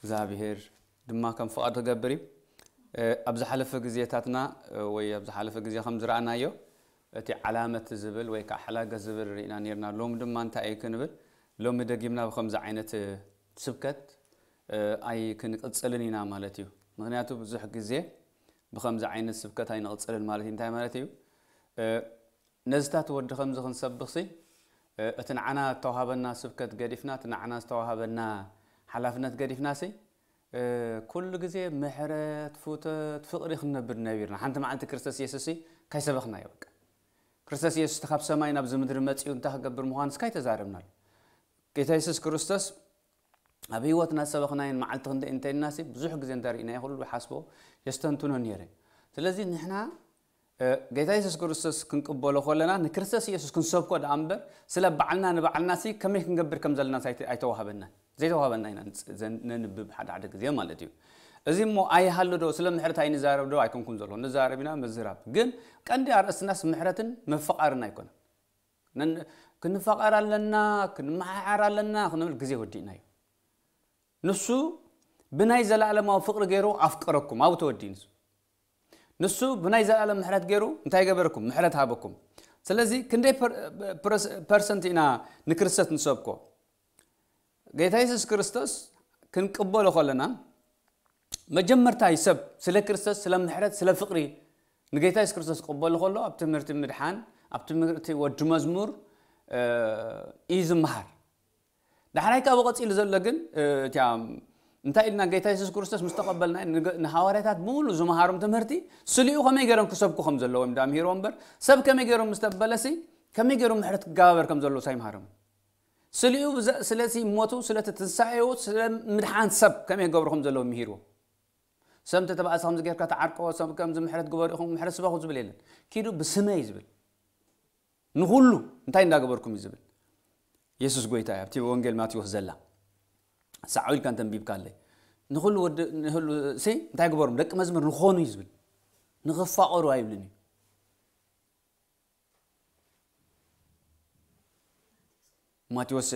እግዚኣብሔር ድማ ከም ፍቓዱ ክገብር እዩ። ኣብ ዝሓለፈ ግዜታትና ወይ ኣብ ዝሓለፈ ግዜ ከም ዝረኣናዮ፣ እቲ ዓላመት ዝብል ወይ ከዓ ሓላገ ዝብል ርኢና ነርና። ሎሚ ድማ እንታይ እዩ ክንብል? ሎሚ ደጊምና ብከምዚ ዓይነት ስብከት ኣይክንቅጽልን ኢና ማለት እዩ። ምክንያቱ ብዙሕ ግዜ ብከምዚ ዓይነት ስብከት ኣይንቕጽልን ማለት እዩ። እንታይ ማለት እዩ? ነዝታት ወዲ ከምዚ ክንሰብኽሲ፣ እቲ ንዓና ዝተዋሃበና ስብከት ገዲፍና፣ እቲ ንዓና ዝተዋሃበና ሓላፍነት ገዲፍናሲ፣ ኩሉ ግዜ ምሕረት፣ ፍቶት፣ ፍቕሪ ክንነብር ነቢርና። ሓንቲ መዓልቲ ክርስቶስ የሱስ ካይሰበኽናዮ በቃ። ክርስቶስ የሱስ ካብ ሰማይ ናብዚ ምድሪ መጺኡ እንታይ ክገብር ምዃኑ እስካይ ተዛረብናሉ። ጌታ የሱስ ክርስቶስ ኣብ ህይወትና ሰበኽናዮን መዓልቲ ክንደ እንተይልናሲ፣ ብዙሕ ግዜ እንተርኢናዮ ኩሉ ሓስቦ የስተንትኖ ነይረ። ስለዚ ንሕና ጌታ የሱስ ክርስቶስ ክንቅበሎ ከለና ንክርስቶስ የሱስ ክንሰብኮ ደኣ እምበር፣ ስለ ባዕልና ንባዕልናሲ ከመይ ክንገብር ከም ዘለናሲ ኣይተ- ኣይተዋህበናን። ዘይተዋህበና ኢና ንጽ- ዘን- ነንብብ ሓደ ሓደ ግዜ ማለት እዩ። እዚ እሞ ኣይሃሉ ዶ፣ ስለ ምሕረት ኣይንዛረብ ዶ ኣይኮንኩን ዘሎ፣ ንዛረብ ኢና ምዝራብ። ግን ቀንዲ ኣርእስትናስ ምሕረትን ምፍቓርን ኣይኮነን። ነን- ክንፋቐር ኣለና፣ ክንመሓሓር ኣለና ክንብል ግዜ ወዲእና እዩ። ንሱ ብናይ ዘለኣለማዊ ፍቕሪ ገይሩ ኣፍቀረኩም፣ ኣብኡ ተወዲኡ ንሱ። ንሱ ብናይ ዘለኣለም ምሕረት ገይሩ እንታይ ገበረኩም? ምሕረት ሃበኩም። ስለዚ ክንደይ ፐር- ፐርስ- ፐርሰንት ኢና ንክርስቶስ ንሰብኮ? ጌታ የሱስ ክርስቶስ ክንቅበሎ ከለና መጀመርታ እዩ ሰብ ስለ ክርስቶስ፣ ስለ ምሕረት፣ ስለ ፍቕሪ ንጌታ የሱስ ክርስቶስ ክቕበሉ ከሎ ኣብ ትምህርቲ ምድሓን፣ ኣብ ትምህርቲ ወዲ መዝሙር እዩ ዝመሃር። ዳሕራይ ካብኡ ቀጺሉ ዘሎ ግን እቲያ እንታይ ኢልና ጌታ የሱስ ክርስቶስ ምስ ተቐበልና ንገ- ንሃዋርያታት ብምሉ ዝመሃሮም ትምህርቲ ስሊኡ ከመይ ገይሮም ክሰብኩ ከም ዘለዎ እዮም ዳምሂርዎ እምበር ሰብ ከመይ ገይሮም ምስ ተበለሲ ከመይ ገይሮም ምሕረት ክገባበር ከም ዘለዎ ኣይምሃሮም። ስሊኡ ብዘ- ስለዚ ሞቱ፣ ስለቲ ትንሳኤኡ፣ ስለ ምድሓን ሰብ ከመይ ገብሩ ከም ዘለዎ ምሂርዎ። ሰብ እንተ ተባእሰ ከምዚ ጌርካ ተዓርቆ፣ ሰብ ከምዚ ምሕረት ግበሩ ኢኹም፣ ምሕረት ስበኹ ዝብል የለን። ኪዱ ብስመይ ዝብል። ንኹሉ እንታይ እንዳገበርኩም እዩ ዝብል። የሱስ ጎይታ እዩ። ኣብቲ ወንጌል ማቴዎስ ዘላ ሳዕ ኢልካ እንተንቢብካለይ። ንኹሉ ወዲ ንህሉ ሲ እንታይ ግበሩም ደቂ መዝሙር ንኾኑ እዩ ዝብል። ንኽፋቐሩ ኣይብልን እዩ። ማቴዎስ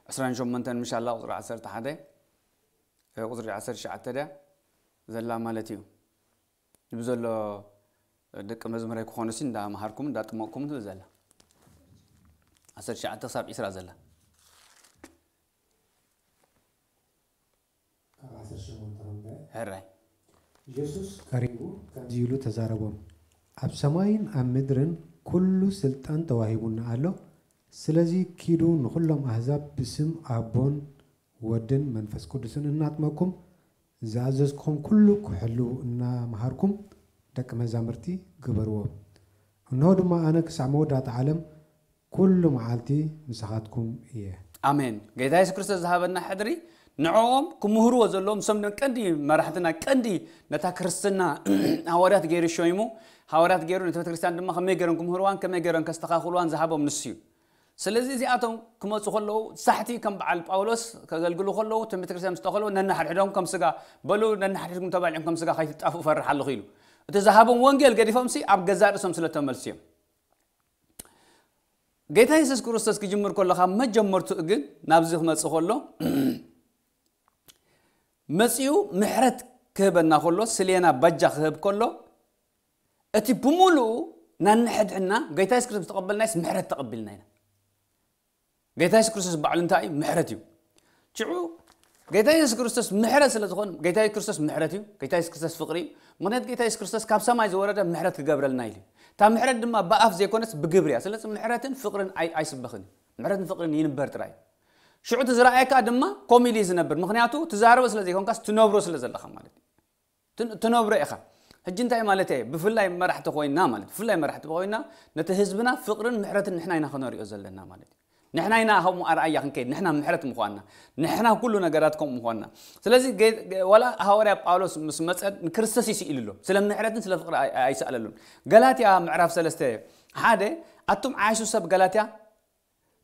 ዕስራን ሸሞንተን ምሻላ ቁፅሪ ዓሰርተ ሓደ ቁፅሪ ዓሰርተ ትሽዓተ ድያ ዘላ ማለት እዩ። ብዘሎ ደቂ መዝሙረይ ክኾኑሲ እንዳመሃርኩም እንዳጥመቕኩም ትብል ዘላ ዓሰርተ ትሽዓተ ክሳብ ዒስራ ዘላ። ካብ ዓሰርተ ሸሞንተ ክንበ ሕራይ ኢየሱስ ቀሪቡ ከምዚ ኢሉ ተዛረቦም፣ ኣብ ሰማይን ኣብ ምድርን ኩሉ ስልጣን ተዋሂቡና ኣሎ። ስለዚ ኪዱ ንኹሎም ኣህዛብ ብስም ኣቦን ወድን መንፈስ ቅዱስን እናጥመቅኩም ዝኣዘዝኩም ኩሉ ክሕልዉ እናመሃርኩም ደቂ መዛምርቲ ግበርዎም። እንሆ ድማ ኣነ ክሳዕ መወዳእታ ዓለም ኩሉ መዓልቲ ምሳኻትኩም እየ። ኣሜን። ጌታ የሱስ ክርስቶስ ዝሃበና ሕድሪ ንዕኦም ክምህርዎ ዘለዎም፣ እሶም ቀንዲ መራሕትና፣ ቀንዲ ነታ ክርስትና ሃዋርያት ገይሩ ሸይሙ፣ ሃዋርያት ገይሩ ነቲ ቤተክርስትያን ድማ ከመይ ገይሮም ክምህርዋን ከመይ ገይሮም ከስተኻኽልዋን ዝሃቦም ንሱ እዩ። ስለዚ እዚኣቶም ክመፁ ከለዉ ሳሕቲ ከም በዓል ጳውሎስ ከገልግሉ ከለዉ፣ እቶም ቤተክርስትያን ምስ ተኸልዎ ነንሓድሕዶም ከም ስጋ በሉ፣ ነንሓድሕድኩም ተባሊዖም ከም ስጋ ከይትጣፍኡ ፈርሕ ኣለኹ ኢሉ። እቲ ዝሃቦም ወንጌል ገዲፎምሲ ኣብ ገዛእ ርእሶም ስለ ተመልሱ እዮም። ጌታ የሱስ ክርስቶስ ክጅምር ከሎ ካብ መጀመርትኡ ግን ናብዚ ክመጽእ ከሎ መጺኡ ምሕረት ክህበና ከሎ፣ ስሌና በጃ ክህብ ከሎ፣ እቲ ብምሉኡ ናንሕድሕና ጌታ የሱስ ክርስቶስ ተቐበልናይስ ምሕረት ተቐቢልና ኢና። ጌታ የሱስ ክርስቶስ ባዕሉ እንታይ እዩ? ምሕረት እዩ። ሽዑ ጌታ የሱስ ክርስቶስ ምሕረት ስለ ዝኾነ፣ ጌታ የሱስ ክርስቶስ ምሕረት እዩ። ጌታ የሱስ ክርስቶስ ፍቕሪ እዩ። ምኽንያቱ ጌታ የሱስ ክርስቶስ ካብ ሰማይ ዝወረደ ምሕረት ክገብረልና ኢሉ እዩ። እታ ምሕረት ድማ ብኣፍ ዘይኮነስ ብግብሪ እያ። ስለዚ ምሕረትን ፍቕርን ኣይ- ኣይስበኽን እዩ። ምሕረትን ፍቕርን ይንበር ጥራይ እዩ። ሽዑ እቲ ዝረኣየካ ድማ ከምኡ ኢሉ እዩ ዝነብር። ምኽንያቱ ትዛረቦ ስለ ዘይኮንካስ ትነብሮ ስለ ዘለኻ ማለት እዩ። ትን- ትነብሮ ኢኻ። ሕጂ እንታይ ማለት እየ? ብፍላይ መራሕቲ ኮይና ማለት፣ ብፍላይ መራሕቲ ኮይና ነቲ ህዝብና ፍቕርን ምሕረትን ንሕና ኢና ክነሪኦ ዘለና ማለት እዩ። ንሕና ኢና ከምኡ ኣርኣያ ክንከይድ፣ ንሕና ምሕረት ምዃንና፣ ንሕና ኩሉ ነገራት ከምኡ ምዃንና። ስለዚ ገ- ገ- ዋላ ሃዋርያ ጳውሎስ ምስ መጸ ንክርስቶስ ይስኢሉ ኣሎ። ስለ ምሕረትን ስለ ፍቕሪ ኣይ- ኣይሰኣለሉን። ገላትያ ምዕራፍ ሰለስተ ሓደ ኣቱም ዓያሹ ሰብ ገላትያ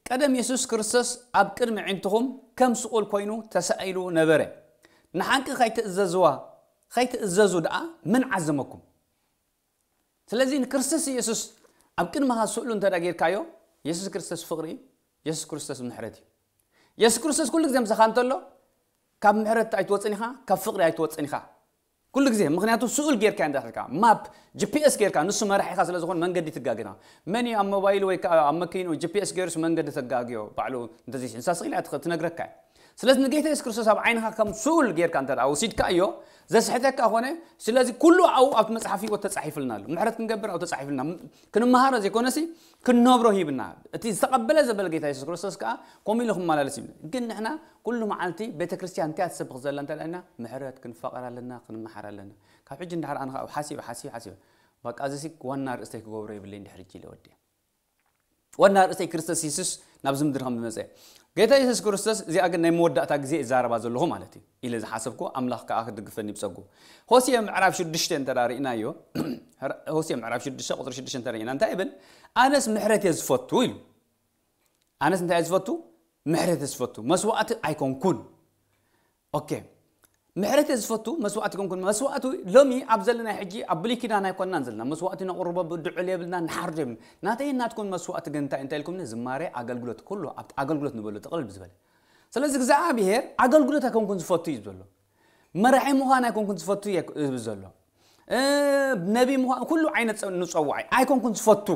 ቀደም የሱስ ክርስቶስ ኣብ ቅድሚ ኣዒንትኹም ከም ስቑል ኮይኑ ተሳኢሉ ነበረ። ንሓቂ ከይትእዘዝዋ ከይትእዘዙ ደኣ መን ዓዘመኩም? ስለዚ ንክርስቶስ የሱስ ኣብ ቅድመኻ ስእሉ እንተ ደኣ ጌርካዮ፣ የሱስ ክርስቶስ ፍቕሪ እዩ፣ የሱስ ክርስቶስ ምሕረት እዩ። የሱስ ክርስቶስ ኩሉ ግዜ ምሳኻ እንተሎ፣ ካብ ምሕረት ኣይትወፅን ኢኻ፣ ካብ ፍቕሪ ኣይትወፅን ኢኻ። ኩሉ ግዜ ምኽንያቱ ስኡል ጌርካ እንዳ ሒዝካ ማፕ ጂ ፒ ኤስ ጌርካ ንሱ መራሒኻ ስለ ዝኾነ መንገዲ ትጋግና። መን እዩ ኣብ ሞባይል ወይ ከዓ ኣብ መኪኑ ጂ ፒ ኤስ ገይሩስ መንገዲ ተጋግዮ ባዕሉ እንተዘይ ንሳ ስኢላ ትነግረካ እያ። ስለዚ ንጌታ የሱስ ክርስቶስ ኣብ ዓይንኻ ከም ስኡል ጌርካ እንተ ደኣ ወሲድካ እዮ ዘስሕተካ ኾነ። ስለዚ ኩሉ ኣብኡ ኣብቲ መጽሓፍ ህይወት ተጻሒፍልና ኣሎ። ምሕረት ክንገብር ኣብኡ ተጻሒፍልና ክንመሃሮ ዘይኮነሲ ክንነብሮ ሂብና። እቲ ዝተቐበለ ዘበለ ጌታ የሱስ ክርስቶስ ከዓ ከምኡ ኢሉ ክመላለስ ይብል። ግን ንሕና ኩሉ መዓልቲ ቤተ ክርስቲያን እንታይ ትሰብኽ ዘላ እንተ ደኣ ምሕረት ክንፋቐር ኣለና፣ ክንመሓር ኣለና። ካብ ሕጂ እንድሕር ኣነ ካብ ሓሲብ ሓሲብ ሓሲብ በቃ እዚ ሲ ዋና ርእስተይ ክገብሮ የብለይ እንድሕር እጅ ኢለ ወዲ ዋና ርእሰይ ክርስቶስ የሱስ ናብዚ ምድሪ ከም ዝመፀ ጌታ የሱስ ክርስቶስ እዚኣ ግን ናይ መወዳእታ ግዜ ይዛረባ ዘለኹ ማለት እዩ ኢለ ዝሓሰብኩ ኣምላኽ ከዓ ክድግፈኒ ብፀጉ። ሆሴ ምዕራፍ ሽዱሽተ እንተ ርኢናዮ ሆሴ ምዕራፍ ሽዱሽተ ቁፅሪ ሽዱሽተ እንተ ርኢና እንታይ ይብል? ኣነስ ምሕረት እየ ዝፈቱ ኢሉ። ኣነስ እንታይ እየ ዝፈቱ? ምሕረት እየ ዝፈቱ፣ መስዋዕቲ ኣይኮንኩን። ኦኬ፣ ምሕረት እየ ዝፈቱ፣ መስዋዕቲ ኣይኮንኩን። መስዋዕቲ ሎሚ ኣብ ዘለና ሕጂ ኣብ ብሉይ ኪዳን ኣይኮንናን ዘለና። መስዋዕቲ ነቕርቦ ብድዑል የብልና፣ ንሓርዶ የብልና። ናተይ ናትኩም መስዋዕቲ ግን እንታይ እንታይ ኢልኩምኒ? ዝማሬ፣ ኣገልግሎት፣ ኩሉ ኣብቲ ኣገልግሎት ንበሎ ጥቕልል ብዝበለ። ስለዚ እግዚኣብሔር ኣገልግሎት ኣይኮንኩን ዝፈቱ እዩ ዘሎ። መራሒ ምዃን ኣይኮንኩን ዝፈቱ እየ ዝብል ዘሎ። እ፣ ነቢ ምዃን ኩሉ ዓይነት ጸ-፣ ንጸዋዒ ኣይኮንኩን ዝፈቱ።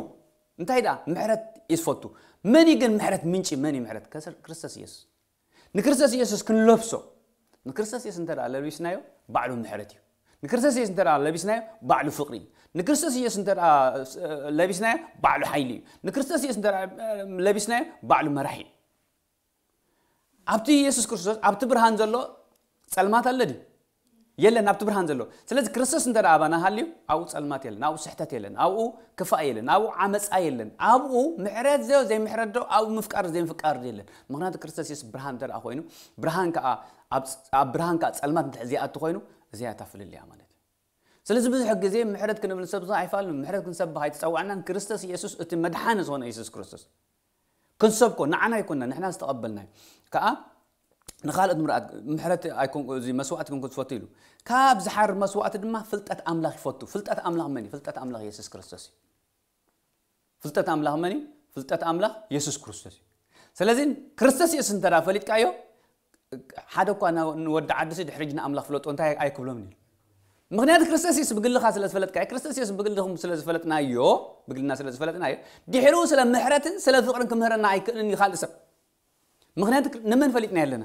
እንታይ ደኣ ምሕረት እዩ ዝፈቱ። መን እዩ ግን ምሕረት ምንጪ መን እዩ ምሕረት? ከስር-፣ ክርስቶስ ኢየሱስ። ንክርስቶስ ኢየሱስ ክንለብሶ፣ ንክርስቶስ ኢየሱስ እንተ ደኣ ለቢስናዮ ባዕሉ ምሕረት እዩ። ንክርስቶስ ኢየሱስ እንተ ደኣ ለቢስናዮ ባዕሉ ፍቕሪ እዩ። ንክርስቶስ ኢየሱስ እንተ ደኣ ለቢስናዮ ባዕሉ ሓይሊ እዩ። ንክርስቶስ ኢየሱስ እንተ ደኣ ለቢስናዮ ባዕሉ መራሒ እዩ። ኣብቲ ኢየሱስ ክርስቶስ ኣብቲ ብርሃን ዘሎ ጸልማት ኣለ ድዩ? የለን። ኣብቲ ብርሃን ዘሎ። ስለዚ ክርስቶስ እንተ ደኣ ኣባና ሃልዩ ኣብኡ ጸልማት የለን፣ ኣብኡ ስሕተት የለን፣ ኣብኡ ክፋእ የለን፣ ኣብኡ ዓመጻ የለን። ኣብኡ ምሕረት ዘዮ ዘይምሕረት ዶ ኣብኡ ምፍቃር ዘይምፍቃር ዶ የለን። ምኽንያቱ ክርስቶስ የሱስ ብርሃን እንተ ደኣ ኮይኑ ብርሃን ከኣ ኣብ ኣብ ብርሃን ከኣ ጸልማት እንተ ዘይኣቱ ኮይኑ እዚኣ እታ ፍልልያ ማለት እዩ። ስለዚ ብዙሕ ግዜ ምሕረት ክንብል ንሰብኽ ኣይፋልን፣ ምሕረት ክንሰብኽ ኣይተጸዋዕናን። ክርስቶስ ኢየሱስ እቲ መድሓኒ ዝኾነ ኢየሱስ ክርስቶስ ክንሰብኮ ንዓና ኣይኮንና ንሕና ዝተቐበልናዮ ከኣ ንኻልኦት ምርኣት ምሕረት ኣይኮን እዚ መስዋዕቲ ክንኩን ዝፈቱ ኢሉ ካብ ዝሓር መስዋዕቲ ድማ ፍልጠት ኣምላኽ ይፈቱ። ፍልጠት ኣምላኽ መን እዩ? ፍልጠት ኣምላኽ ኢየሱስ ክርስቶስ እዩ። ፍልጠት ኣምላኽ መን እዩ? ፍልጠት ኣምላኽ ኢየሱስ ክርስቶስ እዩ። ስለዚ ክርስቶስ ኢየሱስ እንተ ደኣ ፈሊጥካዮ ሓደ እኳ ንወዲ ዓድሲ ድሕሪ ሕጂ ንኣምላኽ ፍለጦ እንታይ ኣይክብሎምን እዩ። ምኽንያቱ ክርስቶስ የሱስ ብግልኻ ስለ ዝፈለጥካ ክርስቶስ የሱስ ብግልኹም ስለ ዝፈለጥናዮ ብግልና ስለ ዝፈለጥናዮ ድሕሪኡ ስለ ምሕረትን ስለ ፍቕርን ክምህረና ኣይክእልን እዩ ካልእ ሰብ። ምኽንያቱ ንመን ፈሊጥና ኣለና?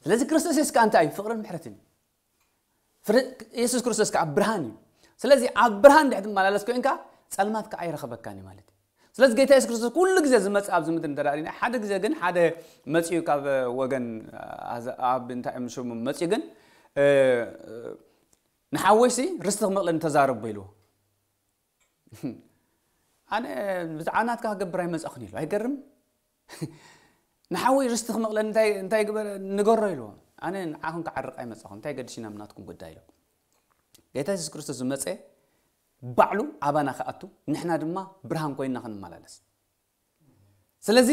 ስለዚ ክርስቶስ የሱስ ከዓ እንታይ እዩ? ፍቕርን ምሕረትን እዩ። ፍረ- የሱስ ክርስቶስ ከዓ ብርሃን እዩ። ስለዚ ኣብ ብርሃን ድሕሪ ትመላለስ ኮይንካ ጸልማት ከዓ ኣይረኸበካን እዩ ማለት እዩ። ስለዚ ጌታ የሱስ ክርስቶስ ኩሉ ግዜ ዝመጽእ ኣብዚ ምድሪ እንተ ርኢና ሓደ ግዜ ግን ሓደ መጺኡ ካብ ወገን ኣህዛ- ኣብ እንታይ እዮም ሽሙ መጺኡ ግን እ፣ ንሓወይሲ ርስቲ ክመቕለኒ ተዛረቦ ኢልዎ። ኣነ ብዛዕባ ናትካ ክገብር ኣይመጻኹን ኢሉ ኣይገርም ንሓወይ ርስቲ ክመቕለኒ እንታይ እንታይ ግበር ንገሮ ኢልዎ። ኣነ ንዓኹም ክዓርቕ ኣይመጻኹን እንታይ ገድሽና ናትኩም ጉዳይ ኢሎ። ጌታ የሱስ ክርስቶስ ዝመጸ ባዕሉ ኣባና ክኣቱ ንሕና ድማ ብርሃን ኮይንና ክንመላለስ። ስለዚ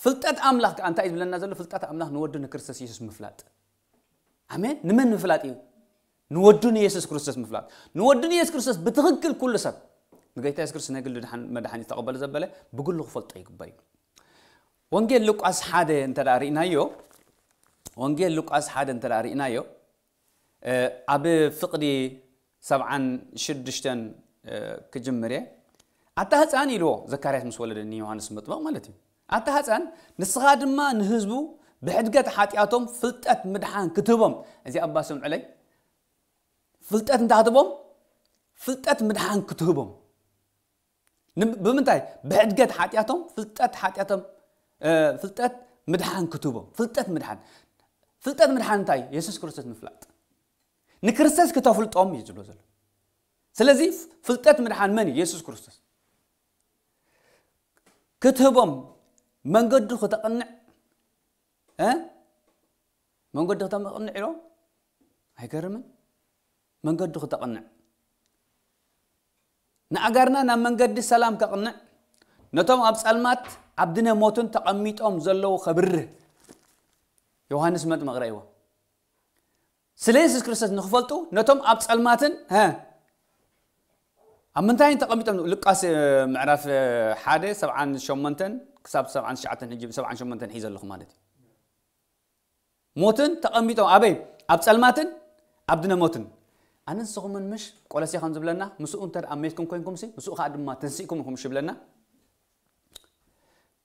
ፍልጠት ኣምላኽ ከዓ እንታይ እዩ ዝብለና ዘሎ? ፍልጠት ኣምላኽ ንወዱ ንክርስቶስ የሱስ ምፍላጥ። ኣሜን። ንመን ምፍላጥ እዩ? ንወዱ ንየሱስ ክርስቶስ ምፍላጥ። ንወዱ ንየሱስ ክርስቶስ ብትኽክል ኩሉ ሰብ ንጌታ የሱስ ክርስቶስ ናይ ግሉ ድሓን መድሓኒ ዝተቐበለ ዘበለ ብግሉ ክፈልጦ ይግበር እዩ። ወንጌል ሉቃስ ሓደ እንተ ደኣ ርኢናዮ ወንጌል ሉቃስ ሓደ እንተ ደኣ ርኢናዮ እ፣ ኣብ ፍቕዲ ሰብዓን ሽዱሽተን እ፣ ክጅምር እየ። ኣታ ህፃን ኢልዎ ዘካርያስ ምስ ወለደ ንዮሃንስ መጥመቕ ማለት እዩ። ኣታ ህፃን ንስኻ ድማ ንህዝቡ ብሕድገት ሓጢኣቶም ፍልጠት ምድሓን ክትህቦም እዚ ኣባ ስምዑለይ ፍልጠት እንታይ ክትቦም ፍልጠት ምድሓን ክትህቦም ን- ብምንታይ ብሕድገት ሓጢኣቶም ፍልጠት ሓጢኣቶም እ፣ ፍልጠት ምድሓን ክትቦም ፍልጠት ምድሓን ፍልጠት ምድሓን እንታይ የሱስ ክርስቶስ ምፍላጥ ንክርስቶስ ክተፍልጦም እዩ ዝብሎ ዘሎ። ስለዚ ፍልጠት ምድሓን መን እዩ? የሱስ ክርስቶስ ክትህቦም መንገዱ ክተቕንዕ እ? መንገዱ ክተቕንዕ ኢሎ ኣይገርምን? መንገዱ ክተቕንዕ ንኣጋርና ናብ መንገዲ ሰላም ከቕንዕ ነቶም ኣብ ጸልማት ኣብ ድነ ሞትን ተቐሚጦም ዘለዉ ከብርህ ዮሃንስ መጥምቕ ረእይዎ። ስለ የሱስ ክርስቶስ ንኽፈልጡ ነቶም ኣብ ጸልማትን ሀ ኣብ ምንታይን ተቐሚጦም ሉቃስ እ፣ ምዕራፍ እ፣ ሓደ ሰብዓን ሸሞንተን ክሳብ ሰብዓን ትሽዓተን ሕጂ ሰብዓን ሸሞንተን ሒዘ ኣለኹ ማለት እዩ። ሞትን ተቐሚጦም ኣበይ? ኣብ ጸልማትን ኣብ ድነ ሞትን። ኣነ ንስኹምን ምሽ ቆለሴ ከም ዝብለና፣ ምስኡ እንተ ደኣ ሜትኩም ኮይንኩምሲ፣ ምስኡ ኸኣ ድማ ተንሲእኩም ኢኹም ምሽ ይብለና።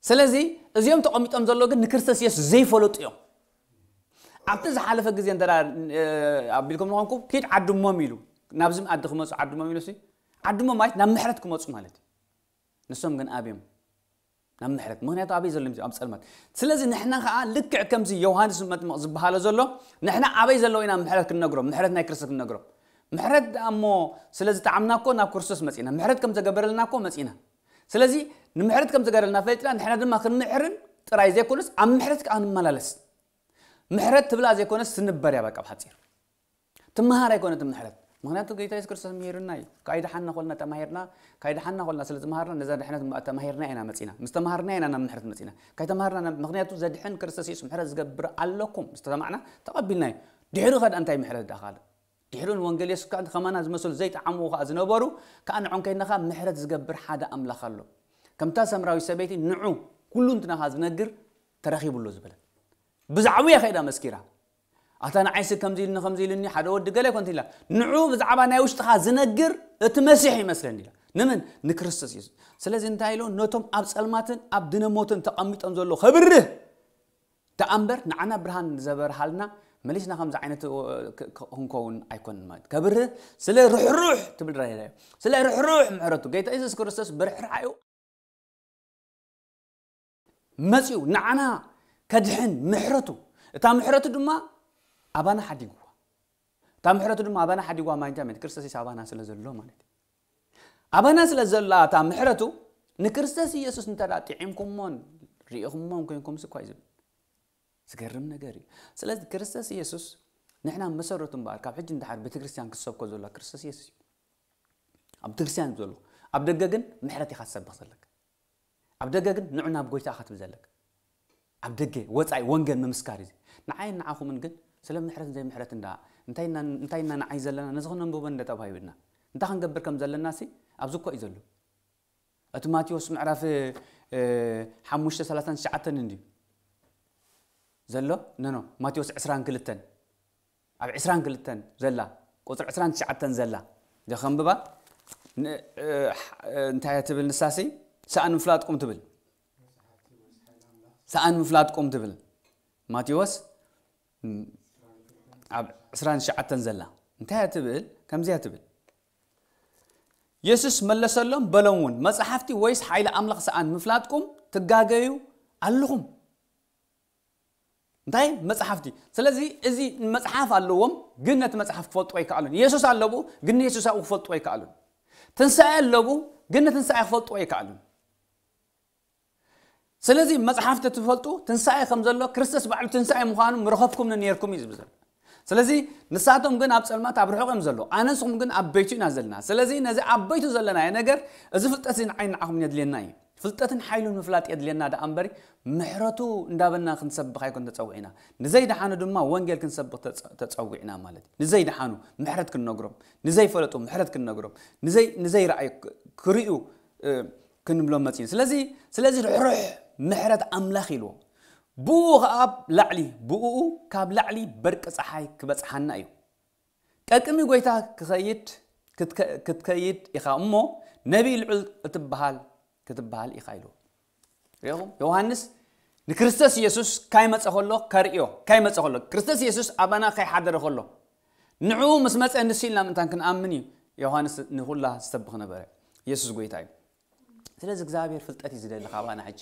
ስለዚ እዚኦም ተቐሚጦም ዘለዉ ግን ንክርስቶስ የሱስ ዘይፈለጡ እዮም። ኣብቲ ዝሓለፈ ግዜ እንተ ደኣ፣ እ፣ ኣቢልኩም ንኾንኩም፣ ኪድ ዓድሞም ኢሉ፣ ናብዚ ዓዲ ክመጹ ዓድሞም ኢሉ ሲ፣ ዓድሞም ማለት ናብ ምሕረት ክመጹ ማለት እዩ። ንሶም ግን ኣብዮም ናብ ምሕረት። ምኽንያቱ ኣበይ ዘሎ? ኣብ ጸልማት። ስለዚ ንሕና ኸኣ ልክዕ ከምዚ ዮሃንስ መጥምቕ ዝበሃሎ ዘሎ፣ ንሕና ኣበይ ዘለዉ ኢና ምሕረት ክንነግሮም፣ ምሕረት ናይ ክርስቶስ ክንነግሮም። ምሕረት ደኣ እሞ ስለ ዝጠዓምና እኮ ናብ ክርስቶስ መጺና። ምሕረት ከም ዘገበረልና እኮ መጺና። ስለዚ ንምሕረት ከም ዘገበረልና ፈሊጥና፣ ንሕና ድማ ክንምሕርን ጥራይ ዘይኮነስ ኣብ ምሕረት ከኣ ክንመላለስ። ምሕረት ትብላ ዘይኮነስ ትንበር እያ በቃ ብሓጺር። ትመሃር ኣይኮነትን ምሕረት። ምኽንያቱ ጎይታ የሱስ ክርስቶስ ምሂሩና እዩ። ካይደሓና ኮልና ተማሂርና፣ ካይደሓና ኮልና ስለ ዝመሃርና ነዛ ድሕነት እምበኣር ተማሂርና ኢና መጺና። ምስ ተማሃርና ኢና ናብ ምሕረት መጺና። ካይተማሃርና ናብ፣ ምኽንያቱ ዘድሕን ክርስቶስ የሱስ ምሕረት ዝገብር ኣለኩም ምስ ተሰማዕና ተቐቢልና እዩ። ድሕሪ ኸ እንታይ ምሕረት ደኣ ካለ? ድሕሪ ንወንጌል የሱስ ከኣ ከማና ዝመሰሉ ዘይጠዓምዎ ከኣ ዝነበሩ ከኣ ንዖም ከይድና ከኣ ምሕረት ዝገብር ሓደ ኣምላኽ ኣሎ። ከምታ ሰምራዊት ሰበይቲ ንዑ ኩሉ እንትናኻ ዝነግር ተረኺቡ ኣሎ ዝበለት። ብዛዕባኡ እያ ከይዳ መስኪራ። ኣታ ንዓይሲ ከምዚ ኢልኒ፣ ከምዚ ኢልኒ፣ ሓደ ወዲ ገለ ኮንት ኢላ። ንዑ ብዛዕባ ናይ ውሽጥኻ ዝነግር እቲ መሲሕ ይመስለኒ ኢላ። ንምን? ንክርስቶስ የሱስ። ስለዚ እንታይ ኢሉ? ነቶም ኣብ ጸልማትን ኣብ ድነ ሞትን ተቐሚጦም ዘለዉ ከብርህ ደኣ እምበር ንዓና ብርሃን ዘበርሃልና መሊስና ከምዚ ዓይነት፣ እ፣ ክ-፣ ክ-፣ ክንከውን ኣይኮንን ማለት። ከብርህ ስለ ርሕሩሕ ትብል ራእይ። ስለ ርሕሩሕ ምሕረቱ። ጌታ የሱስ ክርስቶስ ብርሕራዩ መጺኡ ንዓና ከድሕን ምሕረቱ፣ እታ ምሕረቱ ድማ ኣባና ሓዲግዋ። እታ ምሕረቱ ድማ ኣባና ሓዲግዋ ማለት እንታይ ማለት? ክርስቶስ የሱስ ኣባና ስለ ዘሎ ማለት እዩ። ኣባና ስለ ዘላ እታ ምሕረቱ ንክርስቶስ ኢየሱስ እንተ ደኣ ጥዒምኩሞን ርኢኹሞን ኮይንኩምስ እኳ እዩ ዝብል። ዝገርም ነገር እዩ። ስለዚ ክርስቶስ ኢየሱስ ንሕና መሰረቱ እምበኣር ካብ ሕጂ ንደሓር ቤተክርስትያን ክትሰብኮ ዘላ ክርስቶስ ኢየሱስ እዩ። ኣብ ቤተክርስትያን ዘሎ፣ ኣብ ደገ ግን ምሕረት ኢኻ ትሰብኽ ዘለካ። ኣብ ደገ ግን ንዑ ናብ ጎይታ ኢኻ ትብል ዘለካ። ኣብ ደገ ወጻኢ ወንጌል ምምስካር እዩ። ንዓይን ንዓኹምን ግን ስለ ምሕረትን ዘይምሕረት እንዳ እንታይ እና፣ እንታይ እና ንዓይ ዘለና ነዚ ክነንብቦ እንደ ተባሂብና እንታይ ክንገብር ከም ዘለና ሲ ኣብዚ እኮ እዩ ዘሎ። እቲ ማቴዎስ ምዕራፍ፣ እ፣ ሓሙሽተ ሰላሳን ትሽዓተን እንድዩ ዘሎ። ኖ፣ ኖ፣ ማቴዎስ ዕስራን ክልተን፣ ኣብ ዕስራን ክልተን ዘላ፣ ቁጽሪ ዕስራን ትሽዓተን ዘላ ዶ ከንብባ? ን-፣ እ፣ ሕ-፣ እ፣ እንታይ እያ ትብል ንሳሲ? ሰኣን ምፍላጥኩም ትብል። ሰኣን ምፍላጥኩም ትብል። ማቴዎስ፣ ም፣ ኣብ ዕስራን ትሽዓተን ዘላ። እንታይ እያ ትብል? ከምዚ እያ ትብል። የሱስ መለሰሎም፣ በሎም እውን፣ መጻሕፍቲ ወይስ ሓይሊ ኣምላኽ ሰኣን ምፍላጥኩም ትጋገዩ ኣለኹም። እንታይ? መጽሓፍቲ። ስለዚ እዚ መጽሓፍ ኣለዎም፣ ግን ነቲ መጽሓፍ ክፈልጥዎ ኣይከኣሉን። የሱስ ኣለዉ፣ ግን ንየሱስ ኣብኡ ክፈልጥዎ ኣይከኣሉን። ትንሳኤ ኣለዉ፣ ግን ንትንሳኤ ክፈልጥዎ ኣይከኣሉን። ስለዚ መጽሓፍ ተትፈልጡ፣ ትንሳኤ ከም ዘሎ፣ ክርስቶስ ባዕሉ ትንሳኤ ምዃኑ ምረኸብኩም ነይርኩም እዩ ዝብል ዘሎ። ስለዚ ንሳቶም ግን ኣብ ጸልማት ኣብ ርሑቕ እዮም ዘለዉ። ኣነ ንስኹም ግን ኣብ በይቱ ኢና ዘለና። ስለዚ ነዚ ኣብ በይቱ ዘለናዮ ነገር፣ እዚ ፍልጠት እዚ ንዓይ ንዓኹም የድልየና እዩ። ፍልጠትን ሓይሉን ምፍላጥ የድልየና ደኣ እምበሪ፣ ምሕረቱ እንዳበልና ክንሰብኽ ኣይኮን ተጸዊዕና። ንዘይደሓኑ ድማ ወንጌል ክንሰብኽ ተጸ-፣ ተጸዊዕና ማለት እዩ። ንዘይደሓኑ ምሕረት ክንነግሮም፣ ንዘይፈለጡ ምሕረት ክንነግሮም፣ ንዘይ-፣ ንዘይረኣዩ ክ-፣ ክርእዩ፣ እ፣ ክንብሎም መጺእና። ስለዚ፣ ስለዚ ርሕሩሕ ምሕረት ኣምላኽ ኢልዎ። ብኡ ኸኣ ላዕሊ፣ ብኡ ካብ ላዕሊ በርቂ ጸሓይ ክበጽሓና እዩ። ቀቅሚ ጎይታ ክኸይድ፣ ክትከ-፣ ክትከይድ ኢኻ እሞ ነቢይ ልዑል እትበሃል፣ ክትበሃል ኢኻ ኢልዎ። ርኢኹም? ዮሃንስ ንክርስቶስ ኢየሱስ ካይመጸ ከሎ ከርእዮ፣ ካይመጸ ከሎ፣ ክርስቶስ ኢየሱስ ኣባና ካይሓደረ ከሎ፣ ንዕኡ ምስ መጸ ንሱ ኢልና ምእንታን ክንኣምን እዩ ዮሃንስ ንኹላ ዝሰብኽ ነበረ። ኢየሱስ ጎይታ እዩ። ስለዚ እግዚኣብሔር ፍልጠት እዩ ዝደሊ ካባና ሕጂ።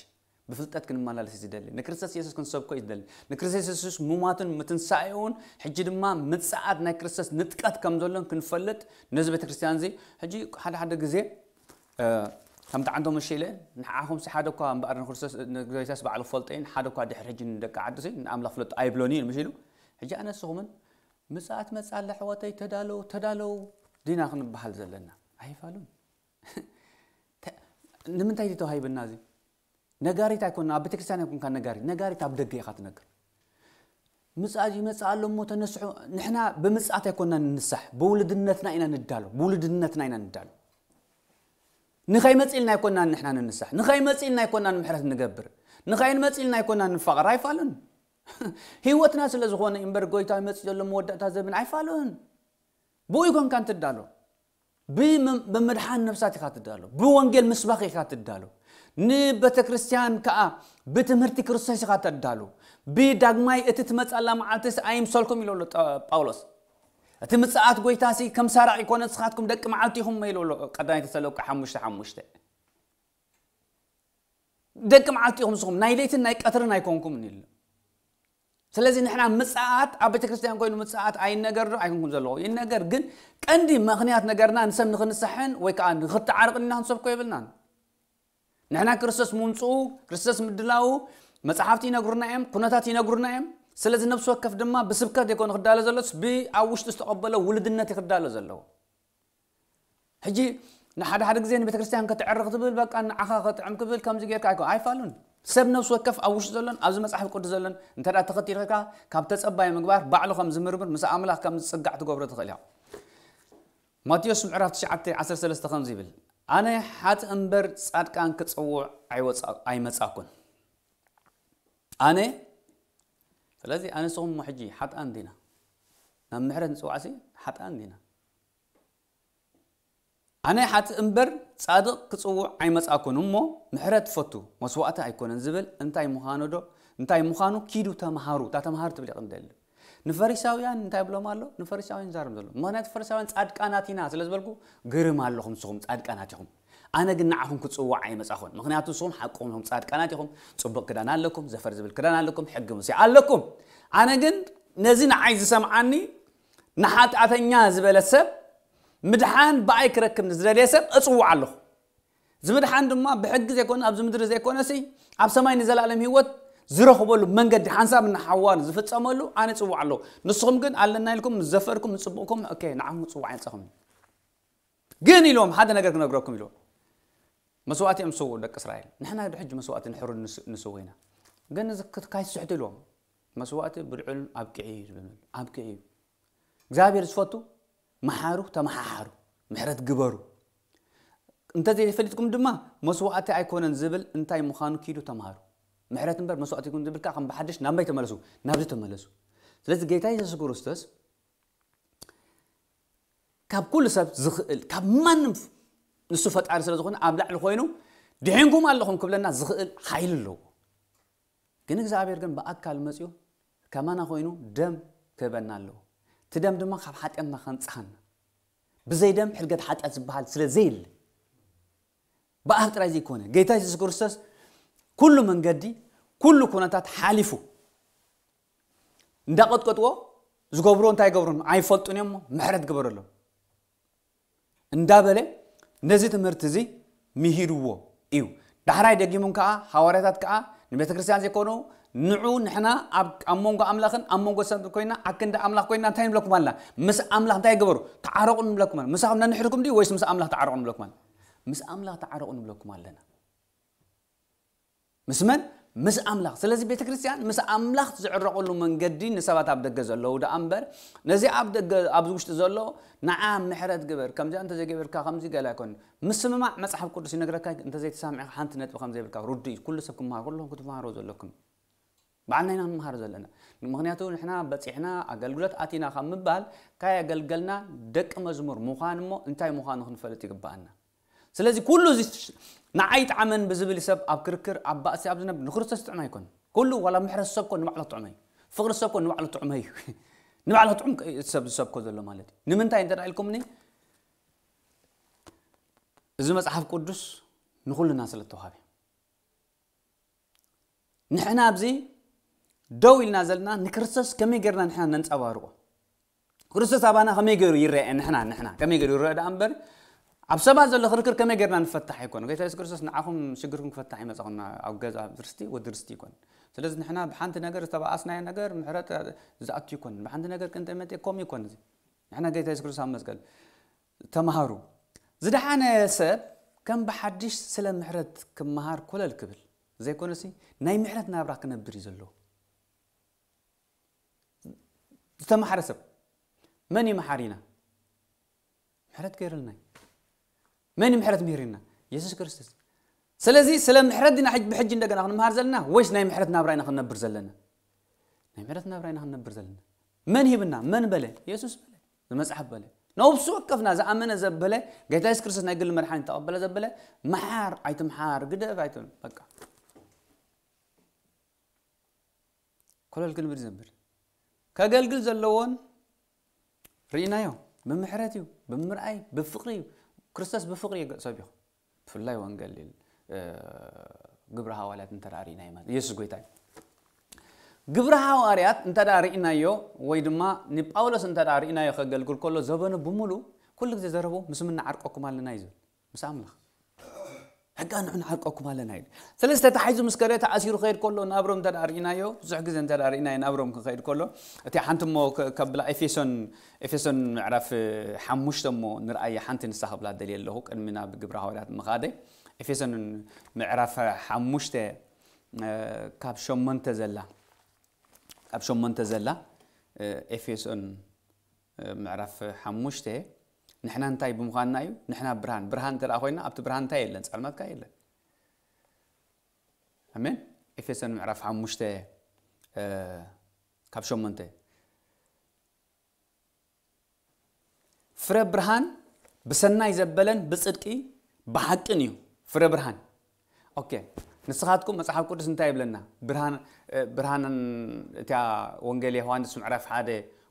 ብፍልጠት ክንመላለስ እዩ ዝደሊ። ንክርስቶስ ኢየሱስ ክንሰብኮ እዩ ዝደሊ። ንክርስቶስ ኢየሱስ ሙማቱን ምትንሳኤኡን፣ ሕጂ ድማ ምጽኣት ናይ ክርስቶስ ንጥቀት ከም ዘሎን ክንፈልጥ፣ ነዚ ቤተክርስትያን እዚ፣ ሕጂ ሓደ ሓደ ግዜ፣ እ፣ ከምቲ ዓንቶ ምሽ ኢለ፣ ንዓኹም ሲ ሓደ እኳ እምበኣር ንክርስቶስ፣ ንጎይታስ ባዕሉ ክፈልጦ እዩ፣ ሓደ እኳ ድሕሪ ሕጂ ንደቂ ዓዱ ሲ ንኣምላኽ ፍለጡ ኣይብሎን እዩ ምሽ ኢሉ። ሕጂ ኣነ ንስኹምን፣ ምጽኣት መጽኣ ኣላ ኣሕዋተይ፣ ተዳለዉ፣ ተዳለዉ ዲና ክንበሃል ዘለና? ኣይፋሉን። ተ-፣ ንምንታይ እዩ ተዋሂብና እዚ? ነጋሪት ኣይኮንና፣ ኣብ ቤተክርስትያን ኣይኮንካ ነጋሪት፣ ነጋሪት ኣብ ደገ ኢኻ ትነግር። ምጽኣት ይመጽእ ኣሎ እሞ ተነስሑ። ንሕና ብምጽኣት ኣይኮንና ንንሳሕ፣ ብውልድነትና ኢና ንዳሎ፣ ብውልድነትና ኢና ንዳሎ። ንኸይመጽእ ኢልና ኣይኮንና ንሕና ንንሳሕ፣ ንኸይመጽእ ኢልና ኣይኮንና ንምሕረት ንገብር፣ ንኸይመጽእ ኢልና ኣይኮንና ንፋቐር። ኣይፋሉን። ህይወትና ስለ ዝኾነ እምበር ጎይታ ይመጽእ ዘሎ መወዳእታ ዘበን ኣይፋሉን። ብኡ ይኮንካ እንትዳሎ። ብመ- ብምድሓን ነፍሳት ኢኻ ትዳሎ። ብወንጌል ምስባኽ ኢኻ ትዳሎ። ንቤተ ክርስቲያን ከኣ ብትምህርቲ ክርስቶስ ኢኻ ተዳሉ። ብዳግማይ እቲ ትመጻላ መዓልትስ ኣይምሰልኩም ኢሉ ኣሎ ጠ- ጳውሎስ። እቲ ምጽኣት ጎይታሲ ከም ሳራቕ ይኮነ ንስኻትኩም ደቂ መዓልቲ ኢኹም ኢሉ ኣሎ ቀዳማይ ተሰሎንቄ ሓሙሽተ ሓሙሽተ። ደቂ መዓልቲ ኢኹም ንስኹም ናይ ለይትን ናይ ቀትርን ኣይኮንኩም ኢሉ። ስለዚ ንሕና ምጽኣት ኣብ ቤተ ክርስቲያን ኮይኑ ምጽኣት ኣይነገር ዶ ኣይኮንኩም ዘለዎ ይነገር። ግን ቀንዲ ምኽንያት ነገርና ንሰብ ንኽንሳሕን ወይ ከዓ ንኽተዓርቕን ኢና ክንሰብኮ የብልናን። ንሕና ክርስቶስ ምምፅኡ፣ ክርስቶስ ምድላዉ መጽሓፍቲ ይነግሩና እዮም፣ ኩነታት ይነግሩና እዮም። ስለዚ ነፍሲ ወከፍ ድማ ብስብከት ይኮን ክዳሎ ዘሎስ ብኣብ ውሽጡ ዝተቐበሎ ውልድነት ይክዳሎ ዘለዎ። ሕጂ ንሓደ ሓደ ግዜ ንቤተ ክርስቲያን ከተዕርቕ ትብል በቃ ንዓኻ ከጥዕም ክብል ከምዚ ጌርካ ኣይኮ ኣይፋሉን። ሰብ ነፍሲ ወከፍ ኣብ ውሽጡ ዘሎን ኣብዚ መጽሓፍ ቅዱስ ዘሎን እንተ ደኣ ተኸቲልካ ካብ ተጸባይ ምግባር ባዕሉ ከም ዝምርምር ምስ ኣምላኽ ከም ዝጽጋዕ ትገብሮ ትኽእል ኢኻ። ማቴዎስ ምዕራፍ ትሽዓተ ዓሰርተ ሰለስተ ከምዚ ይብል፣ ኣነ ሓጥእ እምበር ጻድቃን ክጽውዕ ኣይወጻ- ኣይመጻኩን። ኣነ ስለዚ ኣነ ንስኹም እሞ ሕጂ ሓጥኣን ዲና ናብ ምሕረት ንጽዋዕሲ ሓጥኣን ዲና ኣነ ሓጥእ እምበር ጻድቕ ክጽውዕ ኣይመጻኩን እሞ ምሕረት ፈቱ መስዋእቲ ኣይኮነን ዝብል እንታይ ምዃኑ ዶ እንታይ ምዃኑ ኪዱ ተምሃሩ እታ ተምሃሩ ትብል ይቕንደል ንፈሪሳውያን እንታይ ብሎም ኣሎ ንፈሪሳውያን ዛርም ዘሎ ምኽንያቱ ፈሪሳውያን ጻድቃናት ኢና ስለ ዝበልኩ ግርም ኣለኹም ንስኹም ጻድቃናት ኢኹም ኣነ ግን ንዓኹም ክጽዋዕ ኣይመጻኹን ምኽንያቱ ንስኹም ሓቅኹም ኢኹም ጻድቃናት ኢኹም ጽቡቕ ክዳን ኣለኩም ዘፈር ዝብል ክዳን ኣለኩም ሕጊ ሙሴ ኣለኩም ኣነ ግን ነዚ ንዓይ ዝሰምዓኒ ንሓጢኣተኛ ዝበለ ሰብ ምድሓን ብኣይ ክረክብ ንዝደልየ ሰብ እጽውዕ ኣለኹ። እዚ ምድሓን ድማ ብሕጊ ዘይኮነ ኣብዚ ምድሪ ዘይኮነሲ ኣብ ሰማይ ንዘለኣለም ህይወት ዝረኽበሉ መንገዲ ሓንሳብ ንሓዋር ዝፍጸመሉ ኣነ እጽውዕ ኣለኹ። ንስኹም ግን ኣለና ኢልኩም ምስ ዘፈርኩም ምስ ጽቡቕኩም ኦኬ ንዓኹም ክጽውዕ ኣይመጻኹም። ግን ኢልዎም ሓደ ነገር ክነግረኩም ኢልዎም መስዋእቲ እዮም ዝሰውኡ ደቂ እስራኤል ንሕና ዶ ሕጂ መስዋእቲ ንሕሩድ ንስ- ንስው ኢና ግን እዚ ክት- ካይትስሕቱ ኢልዎም መስዋእቲ ብልዑል ኣብቅዒ እዩ ዝብል ኣብቅዒ እዩ እግዚኣብሔር ዝፈቱ መሓሩ ተመሓሓሩ ምሕረት ግበሩ እንተዘይፈሊጥኩም ድማ መስዋእቲ ኣይኮነን ዝብል እንታይ ምዃኑ ኪዱ ተምሃሩ ምሕረት እምበር መስዋእቲ ይኩን ዝብል ከዓ ከም ብሓድሽ ናብ መይ ተመለሱ ናብዚ ተመለሱ ስለዚ ጌታ የሱስ ክርስቶስ ካብ ኩሉ ሰብ ዝኽእል ካብ ማንም ንሱ ፈጣሪ ስለ ዝኾነ ኣብ ላዕሊ ኮይኑ ድሒንኩም ኣለኹም ክብለና ዝኽእል ሓይሊ ኣለዎ ግን እግዚኣብሔር ግን ብኣካል መፅኡ ከማና ኮይኑ ደም ክህበና ኣለዎ እቲ ደም ድማ ካብ ሓጢኣትና ከንፅሃና ብዘይ ደም ሕድገት ሓጢኣት ዝበሃል ስለ ዘየለ ብኣፍ ጥራይ ዘይኮነ ጌታ የሱስ ክርስቶስ ኩሉ መንገዲ ኩሉ ኩነታት ሓሊፉ እንዳቐጥቀጥዎ ዝገብርዎ እንታይ ይገብሩን ኣይፈልጡን እዮም ምሕረት ግበረሎም እንዳበለ ነዚ ትምህርቲ እዚ ምሂርዎ እዩ ዳሕራይ ደጊሙን ከዓ ሃዋርያታት ከዓ ንቤተ ክርስቲያን ዘይኮኑ ንዑ ንሕና ኣብ ኣብ መንጎ ኣምላኽን ኣብ መንጎ ሰብ ኮይና ኣክንዲ ኣምላኽ ኮይና እንታይ ንብለኩም ኣለና ምስ ኣምላኽ እንታይ ግበሩ ተዓረቑ ንብለኩም ኣለና ምሳኹም ነንሕድኩም ድዩ ወይስ ምስ ኣምላኽ ተዓረቑ ንብለኩም ኣለና ምስ ኣምላኽ ተዓረቑ ንብለኩም ኣለና ምስ መን ምስ ኣምላኽ ስለዚ ቤተ ክርስቲያን ምስ ኣምላኽ ዝዕረቐሉ መንገዲ ንሰባት ኣብ ደገ ዘለዉ ደኣ እምበር ነዚ ኣብ ደገ ኣብዚ ውሽጢ ዘሎ ንዓ ምሕረት ግበር ከምዚኣ እንተዘይገበርካ ከምዚ ገላ ኣይኮን ምስምማዕ መፅሓፍ ቅዱስ ይነግረካ እንተዘይተሳሚዕካ ሓንቲ ነጥቢ ከምዘይብልካ ርዱ እዩ ኩሉ ሰብ ክመሃር ኩልኹም ክትመሃሩ ዘለኩም በዓልና ኢና ንመሃር ዘለና ምክንያቱ ንሕና በፂሕና ኣገልግሎት ኣቲና ካብ ምባል ካይ ኣገልገልና ደቂ መዝሙር ምዃን እሞ እንታይ ምዃኑ ክንፈልጥ ይግበኣና ስለዚ ኩሉ እዚ ንዓይ ጣዕመን ብዝብል ሰብ ኣብ ክርክር ኣብ ባእሲ ኣብ ዝነብ ንክርስቶስ ጥዕማ ኣይኮን ኩሉ ዋላ ምሕረት ሰብ ኮን ንባዕሎ ጥዑመ እዩ ፍቅሪ ሰብ ኮን ንባዕሎ ጥዑመ እዩ ንባዕሎ ጥዑም ሰብ ዝሰብኮ ዘሎ ማለት እዩ ንምንታይ እንተ ኢልኩምኒ እዚ መጽሓፍ ቅዱስ ንኹልና ስለ ተዋሃበ ንሕና ኣብዚ ደው ኢልና ዘለና ንክርስቶስ ከመይ ጌርና ንሕና ነንጸባርቆ ክርስቶስ ኣባና ከመይ ገይሩ ይረአ ንሕና ንሕና ከመይ ገይሩ ይረአ ደኣ እምበር ኣብ ሰባት ዘሎ ክርክር ከመይ ጌርና ንፈታሕ ኣይኮነ ጌታ የሱስ ክርስቶስ ንዓኹም ሽግርኩም ክፈታሕ ይመጻኹና ኣብ ገዛ ርስቲ ወዲ ርስቲ ይኮን ስለዚ ንሕና ብሓንቲ ነገር ዝተባኣስናዮ ነገር ምሕረት ዝኣቱ ይኮን ብሓንቲ ነገር ቅንጠመጤ ኮም ይኮን እዚ ንሕና ጌታ የሱስ ክርስቶስ ኣብ መስቀል ተምሃሩ ዝደሓነ ሰብ ከም ብሓድሽ ስለ ምሕረት ክመሃር ኮለል ክብል ዘይኮነሲ ናይ ምሕረት ናብራ ክነብር እዩ ዘለዎ ዝተመሓረ ሰብ መን እዩ መሓሪና ምሕረት ገይርልና እዩ መን እዩ ምሕረት ምሂርና የሱስ ክርስቶስ ስለዚ ስለ ምሕረት ዲና ብሕጂ እንደገና ክንመሃር ዘለና ወይስ ናይ ምሕረት ናብራ ኢና ክንነብር ዘለና ናይ ምሕረት ናብራ ኢና ክንነብር ዘለና። መን ሂብና? መን በለ? የሱስ በለ። ዝመጽሓፍ በለ። ነብሱ ወከፍና ዝኣመነ ዘበለ፣ ጌታ የሱስ ክርስቶስ ናይ ግል መድሓኒ ተቐበለ ዘበለ፣ መሓር፣ ኣይትምሓር፣ ግደፍ ኣይትብል። በቃ። ኮለል ክንብል ዘብል። ከገልግል ዘለዎን ርኢናዮ። ብምሕረት እዩ፣ ብምርኣይ፣ ብፍቕሪ እዩ። ክርስቶስ ብፍቕሪ እዩ ሰቢኹ። ብፍላይ ወንጌል፣ እ፣ ግብረ ሃዋርያት እንተ ደኣ ርኢናዮ ማለት። የሱስ ጎይታ እዩ። ግብረ ሃዋርያት እንተ ደኣ ርኢናዮ ወይ ድማ ንጳውሎስ እንተ ደኣ ርኢናዮ ከገልግል ከሎ ዘበኑ ብምሉእ ኩሉ ግዜ ዘረቡ ምስ መን ንዓርቀኩም ኣለና እዩ ዝብል። ምስ ኣምላኽ። ሕጋ ንዑ ንዓርቀኩም ኣለና ኢሉ። ስለዚ ተታሒዙ ምስ ከደ ተኣሲሩ ክኸይድ ከሎ ናብሮም እንተ ደኣ ርኢናዮ፣ ብዙሕ ግዜ እንተ ደኣ ርኢናዮ ናብሮም ክኸይድ ከሎ፣ እቲ ሓንቲ እሞ ከ-፣ ከብላ ኤፌሶን፣ ኤፌሶን ምዕራፍ ሓሙሽተ እሞ ንርኣያ ሓንቲ ንሳ ክብላ ደልየ ኣለኹ፣ ቅድሚ ናብ ግብረ ሃዋርያት ምኻደ። ኤፌሶን ምዕራፍ ሓሙሽተ፣ እ፣ ካብ ሸሞንተ ዘላ፣ ካብ ሸሞንተ ዘላ፣ እ፣ ኤፌሶን፣ እ፣ ምዕራፍ ሓሙሽተ፣ ንሕና እንታይ ብምዃንና እዩ? ንሕና ብርሃን። ብርሃን እንተ ደኣ ኮይና፣ ኣብቲ ብርሃን እንታይ የለን? ጸልማት ከኣ የለን። ኣሜን። ኤፌሶን ምዕራፍ ሓሙሽተ፣ እ፣ ካብ ሸሞንተ። ፍረ ብርሃን ብሰናይ ዘበለን ብጽድቂ ብሓቅን እዩ። ፍረ ብርሃን። ኦኬ። ንስኻትኩም መጽሓፍ ቅዱስ እንታይ ይብለና? ብርሃን፣ እ፣ ብርሃንን እታ ወንጌል ዮሃንስ ምዕራፍ ሓደ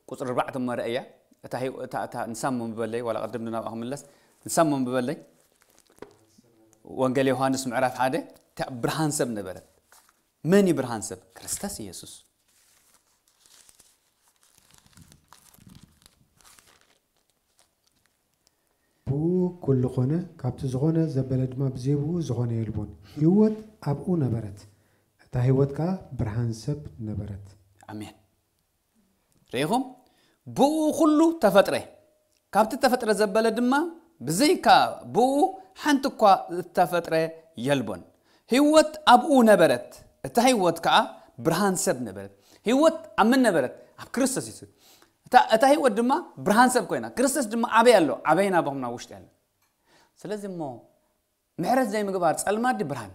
ቁጽሪ ኣርባዕተ እሞ ርእያ። እታ ህይ-፣ እታ፣ እታ ንሳ እሞ ምበለይ፣ ዋላ ቅድም ናብኣ ክምለስ፣ ንሳ እሞ ምበለይ። ወንጌል ዮሃንስ ምዕራፍ ሓደ፣ እታ ብርሃን ሰብ ነበረት። መን እዩ ብርሃን ሰብ? ክርስቶስ ኢየሱስ። ብኡ ኩሉ ኾነ፣ ካብቲ ዝኾነ ዘበለ ድማ ብዘይ ብኡ ዝኾነ የልቦን። ህይወት ኣብኡ ነበረት፣ እታ ህይወት ከኣ ብርሃን ሰብ ነበረት። ኣሜን። ርኢኹም? ብኡ ኩሉ ተፈጥረ፣ ካብቲ ተፈጥረ ዘበለ ድማ ብዘይካ ብኡ ሓንቲ እኳ ዝተፈጥረ የልቦን። ህይወት ኣብኡ ነበረት፣ እታ ህይወት ከኣ ብርሃን ሰብ ነበረት። ህይወት ኣብ መን ነበረት? ኣብ ክርስቶስ የሱስ። እታ፣ እታ ህይወት ድማ ብርሃን ሰብ ኮይና፣ ክርስቶስ ድማ ኣበይ ኣሎ? ኣበይና? ኣባኹምና ውሽጢ ኣሎ። ስለዚ እሞ ምሕረት ዘይምግባር ጸልማት ድዩ ብርሃን?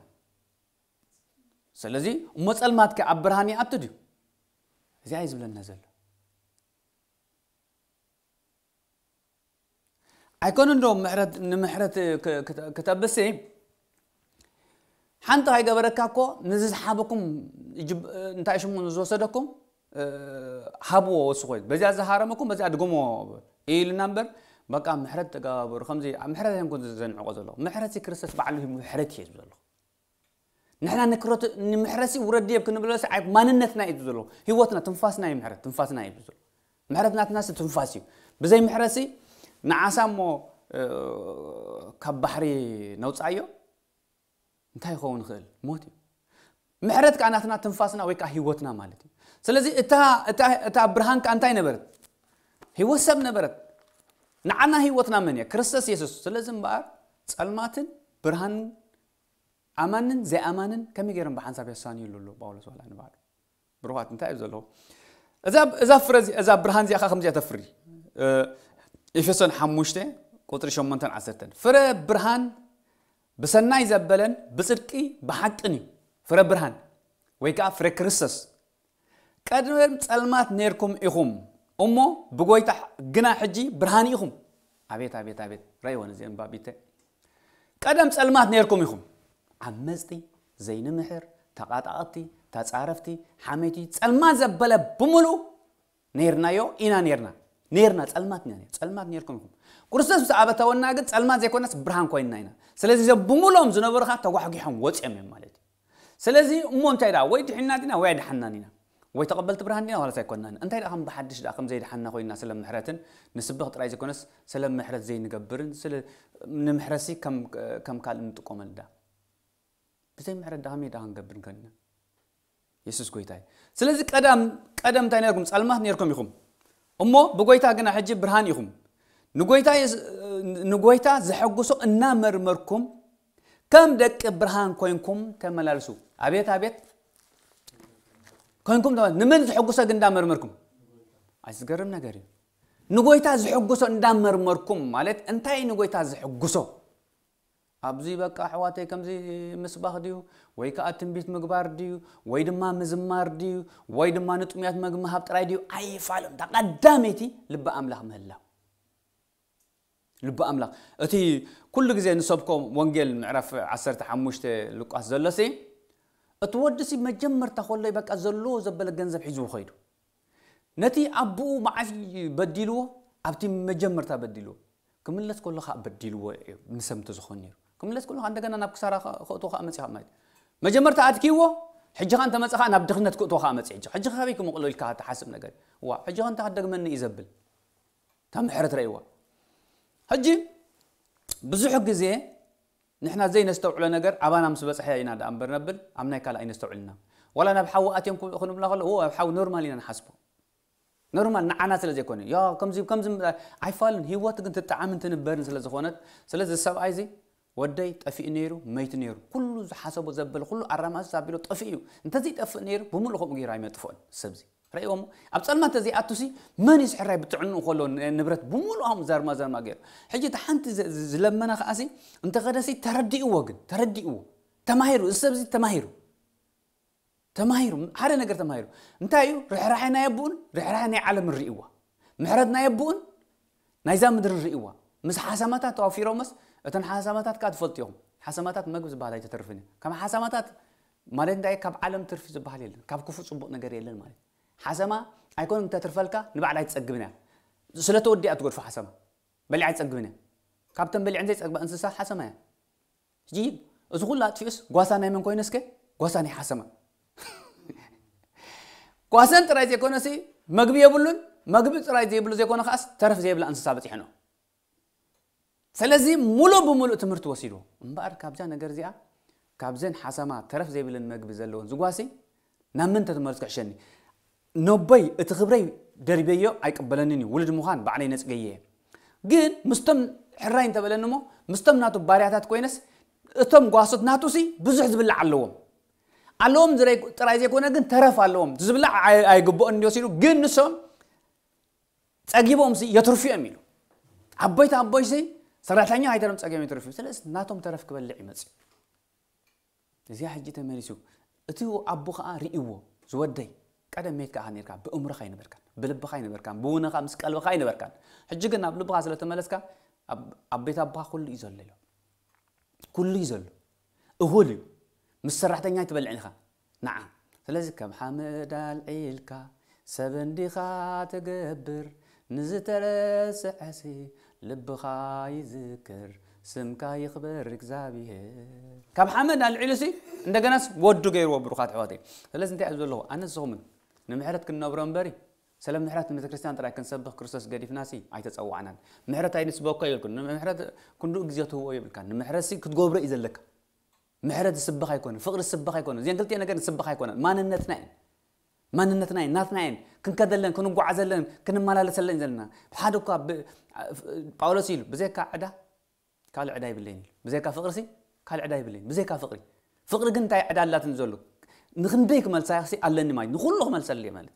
ስለዚ እሞ ጸልማት ከ ኣብ ብርሃን ይኣቱ ድዩ? እዚ እዩ ዝብለና ዘሎ። ኣይኮነን ዶ ምሕረት፣ ንምሕረት ክ-፣ ክተ-፣ ክተብሲ ሓንቲ ከይገበረካ እኮ ነዚ ዝሓበኩም ይጅብ-፣ እንታይ ሽሙ ዝወሰደኩም፣ እ፣ ሃብዎ ወስኾ እዩ። በዚኣ ዝሃረመኩም በዚኣ ድገሞ ኢልና እምበር፣ በቃ ምሕረት ተጋባበሩ፣ ከምዚ ኣብ ምሕረት ኣይኮንኩን ዘንዕቆ ዘለኹ። ምሕረት ክርስቶስ ባዕሉ እዩ ምሕረት እዩ ዝብል ዘለኹ። ንሕና ንክረቱ-፣ ንምሕረሲ ውረድ ድየብ ክንብሎ ሲ-፣ ኣይ-፣ ማንነትና እዩ ዘሎ። ህይወትና፣ ትንፋስና እዩ ምሕረት፣ ትንፋስና እዩ ዘሎ። ምሕረት ናትናሲ ትንፋስ እዩ። ብዘይ ምሕረሲ ንዓሳ እሞ፣ እ፣ ካብ ባሕሪ ነውጻዮ፣ እንታይ ይኸውን ይኽእል? ሞት እዩ። ምሕረት ከኣ ናትና ትንፋስና ወይ ከኣ ህይወትና ማለት እዩ። ስለዚ እታ፣ እታ፣ እታ ብርሃን ከኣ እንታይ ነበረት? ህይወት ሰብ ነበረት። ንዓና ህይወትና መን እያ? ክርስቶስ የሱስ። ስለዚ እምበኣር ጸልማትን ብርሃንን ኣማንን ዘይኣማንን ከመይ ገይሮም ብሓንሳብ የሳንዩሉ ኣለዉ ጳውሎስ ዋላ ንባዕሉ? ብሩኻት፣ እንታይ እዩ ዘለዎ? እዛ፣ እዛ ፍረ እዚ-፣ እዛ ብርሃን እዚኣ ኸዓ ከምዚኣ ተፍሪ። እ፣ ኤፌሶን ሓሙሽተ ቁጽሪ ሸሞንተን ዓሰርተን። ፍረ ብርሃን ብሰናይ ዘበለን ብጽድቂ ብሓቅን እዩ። ፍረ ብርሃን ወይ ከኣ ፍረ ክርስቶስ። ቀደም ጸልማት ኔርኩም ኢኹም፣ እሞ ብጎይታ ግና ሕጂ ብርሃን ኢኹም። ኣቤት፣ ኣቤት፣ ኣቤት። ረእይወን እዚአን ባቢተ። ቀደም ጸልማት ኔርኩም ኢኹም። ዓመጽቲ፣ ዘይንምሕር፣ ተቓጣቐቲ፣ ተጻረፍቲ፣ ሓመይቲ፣ ጸልማት ዘበለ ብምሉእ ኔርናዮ ኢና ኔርና። ኔርና፣ ጸልማት ኢና ኔር-፣ ጸልማት ኔርኩም ኢኹም። ክርስቶስ ምስ ኣበተወና ግን ጸልማት ዘይኮነስ ብርሃን ኮይንና ኢና። ስለዚ እዞም ብምሉኦም ዝነበሩ ኸኣ ተጓሕጒሖም ወጺኦም እዮም ማለት እዩ። ስለዚ እሞ እንታይ ደኣ፣ ወይ ድሒንና ዲና ወይ ኣይደሓንናን ኢና። ወይ ተቐበልቲ ብርሃን ዲና ዋላስ ኣይኮንናን። እንታይ ደኣ ከም ብሓድሽ ደኣ ከም ዘይደሓንና ኮይንና ስለ ምሕረትን ንስበኽ ጥራይ ዘይኮነስ ስለ ምሕረት ዘይንገብርን ስለ ንምሕረሲ ከም፣ ከም ካልእ ንጥቀመሉ ደኣ። ብዘይ ምሕረት ደኣ ከመይ ደኣ ክንገብር ንኽእል ኢና? የሱስ ጎይታ እዩ። ስለዚ ቀደም፣ ቀደም እንታይ ነርኩም? ጸልማት ነርኩም ኢኹም። እሞ ብጎይታ ግና ሕጂ ብርሃን ኢኹም። ንጎይታ የስ-፣ ንጎይታ ዘሐጉሶ እናመርመርኩም ከም ደቂ ብርሃን ኮይንኩም ተመላልሱ። ኣቤት፣ ኣቤት። ኮይንኩም ተመ-፣ ንመን ዘሐጉሶ ግን እንዳመርመርኩም? ኣይ፣ ዝገርም ነገር እዩ። ንጎይታ ዘሐጉሶ እንዳመርመርኩም ማለት እንታይ እዩ ንጎይታ ዘሐጉሶ? ኣብዚ በቃ ኣሕዋተይ ከምዚ ምስባኽ ድዩ ወይ ከዓ ትንቢት ምግባር ድዩ ወይ ድማ ምዝማር ድዩ ወይ ድማ ንጥሙያት መግቢ ምሃብ ጥራይ ድዩ ኣይፋልን። እታ ቀዳመይቲ ልቢ ኣምላኽ ምህላው። ልቢ ኣምላኽ እቲ ኩሉ ግዜ ንሰብኮ ወንጌል ምዕራፍ ዓሰርተ ሓሙሽተ ሉቃስ ዘሎሲ እቲ ወዲ ሲ መጀመርታ ከሎ በቃ ዘለዎ ዘበለ ገንዘብ ሒዝዎ ኸይዱ። ነቲ ኣቦኡ መዓስ በዲልዎ? ኣብቲ መጀመርታ በዲልዎ። ክምለስ ከሎ ከዓ በዲልዎ እዩ። ንሰምቲ ዝኾን ነይሩ። ክምለስ ከሎ ከዓ እንደገና ናብ ክሳራ ከእትዎ ከዓ መፂኻ ማለት እዩ። መጀመርታ ኣትኪዎ፣ ሕጂ ከዓ እንተመፀኻ ናብ ድኽነት ክእትዎ ከዓ መፂ። ሕጂ ሕጂ ካበይ ክምቕሎ ኢልካ ትሓስብ ነገር እዩ። ዋ ሕጂ ከዓ እንታይ ክደግመኒ እዩ ዘብል እታ ምሕረት ረእይዋ። ሕጂ ብዙሕ ግዜ ንሕና ዘይነስተውዕሎ ነገር ኣባና ምስ በፅሐ ኢና ደኣ እምበር ነብል ኣብ ናይ ካልእ ኣይነስተውዕልና። ዋላ ናብ ሓዊ ኣትዮም ክብ- ክንብላ ከሎ ኦ ኣብ ሓዊ ኖርማል ኢና ንሓስቦ። ኖርማል ንዓና ስለ ዘይኮነ ያ ከምዚ ከምዚ ኣይፋልን። ህይወት ግን ትጠዓምን ትንበርን ስለ ዝኾነት ስለዚ ሰብኣይ እዚ ወደይ ጠፊኡ ነይሩ መይቱ ነይሩ ኩሉ ዝሓሰቦ ዘበለ ኩሉ ኣራማስ ኣቢሎ ጠፊኡ እዩ። እንተዘይጠፍእ ነይሩ ብምሉእ ከምኡ ገይሩ ኣይመጥፍኦን ሰብዚ ረእዎም ኣብ ጸልማት ተዘይኣቱሲ መን እዩ ሕራይ ብጥዕንኡ ከሎ ንብረት ብምሉኦም ዘርማ ዘርማ ገይሩ። ሕጂ እቲ ሓንቲ ዝለመና ከኣሲ እንተኸደሲ ተረዲእዎ ግን ተረዲእዎ ተማሂሩ እዚ ሰብዚ ተማሂሩ ተማሂሩ ሓደ ነገር ተማሂሩ እንታይ እዩ ርሕራሐ ናይ ኣቦኡን ርሕራሐ ናይ ዓለምን ርእይዋ ምሕረት ናይ ኣቦኡን ናይዛ ምድርን ርእይዋ ምስ ሓሰማታት ተዋፊሮምስ እተን ሓሰማታት ከዓ ትፈልጡ ኢኹም ሓሰማታት መግቢ ዝበሃል ኣይተተርፍን እዩ ካብ ሓሰማታት ማለት እንታይ ካብ ዓለም ትርፊ ዝበሃል የለን ካብ ክፉእ ፅቡቅ ነገር የለን ማለት ሓሰማ ኣይኮን እንተትርፈልካ ንባዕላ ኣይትፀግብን እያ ስለ ተወዲኣ ትገድፎ ሓሰማ በሊዓ ኣይትፀግብን እያ ካብተን በሊዐን ዘይፀግባ እንስሳ ሓሰማ እያ ሕጂ እዚ ኩሉ ኣጥፊኡስ ጓሳ ናይ መን ኮይኑ እስከ ጓሳ ናይ ሓሰማ ጓሰን ጥራይ ዘይኮነሲ መግቢ የብሉን መግቢ ጥራይ ዘይብሉ ዘይኮነ ከዓስ ተረፍ ዘይብላ እንስሳ በፂሕኖ ስለዚ ሙሉእ ብሙሉእ ትምህርቲ ወሲድዎ እምበኣር ካብዛ ነገር እዚኣ ካብዘን ሓሰማ ተረፍ ዘይብለን መግቢ ዘለወን ዝጓሲ ናብ መን ተትመልስ ክሕሸኒ ነቦይ እቲ ክብረይ ደርበዮ ኣይቅበለንን እዩ ውሉድ ምዃን ባዕለይ ነፅገየ እየ ግን ምስቶም ሕራይ እንተበለኒ እሞ ምስቶም ናቱ ባርያታት ኮይነስ እቶም ጓሶት ናቱሲ ብዙሕ ዝብላዕ ኣለዎም ኣለዎም ጥራይ ዘይኮነ ግን ተረፍ ኣለዎም ዝብላዕ ኣይግብኦን እንዲወሲዱ ግን ንሶም ጸጊቦምሲ የትርፉ እዮም ኢሉ ኣቦይቲ ኣቦይሲ ሰራሕተኛ ኣይተረም ጸጊቦም የትርፉ ስለዚ ናቶም ተረፍ ክበልዕ ይመጽእ እዚኣ ሕጂ ተመሊሱ እቲ ኣቦ ከዓ ርእይዎ ዝወደይ ቀደም ሜት ከዓ ነርካ ብእምሮኻ ይነበርካን ብልብኻ ይነበርካን ብውነኻ ምስ ቀልብኻ ይነበርካን ሕጂ ግን ናብ ልብኻ ስለ ተመለስካ ኣብ ቤት ኣቦኻ ኩሉ እዩ ዘሎ ኢሎ ኩሉ እዩ ዘሎ እኹል እዩ ምስ ሰራሕተኛ ኣይትበልዕን ኢኻ ንዓ ስለዚ ከም ሓመድ ኣልዒልካ ሰብ እንዲኻ ትገብር ንዝተረስዐሲ ልብኻ ይዝክር ስምካ ይኽበር እግዚኣብሔር ካብ ሓመድ ኣልዒሉሲ እንደገናስ ወዱ ገይርዎ ብሩኻት ኣሕዋተይ ስለዚ እንታይ እየ ዘለኹ ኣነ ንስኹምን ንምሕረት ክንነብሮ እምበሪ ስለ ምሕረት ንቤተ ክርስቲያን ጥራይ ክንሰብኽ ክርስቶስ ገዲፍናሲ ኣይተጸዋዕናን ምሕረት ኣይንስበኮ ይብልኩን ንምሕረት ክንድኡ ግዜ ትህቦ ይብልካ ንምሕረትሲ ክትገብሮ እዩ ዘለካ ምሕረት ዝስበኽ ኣይኮነ ፍቕሪ ዝስበኽ ኣይኮነ እዚን ክልቲኦ ነገር ዝስበኽ ኣይኮነ ማንነትና እየን ማንነትና እየን ናትና እየን ክንከደለን ክንጓዓዘለን ክንመላለሰለን ዘለና ሓደ እኳ ጳውሎስ ኢሉ ብዘይካ ዕዳ ካልእ ዕዳ ይብለይን ኢሉ ብዘይካ ፍቕርሲ ካልእ ዕዳ ይብለይን ብዘይካ ፍቕሪ ፍቕሪ ግን እንታይ ዕዳ ኣላትን ዘሎ ንክንደይ ክመልሳ ሲ ኣለኒ ማለት ንኩሉ ክመልሰሉ ማለት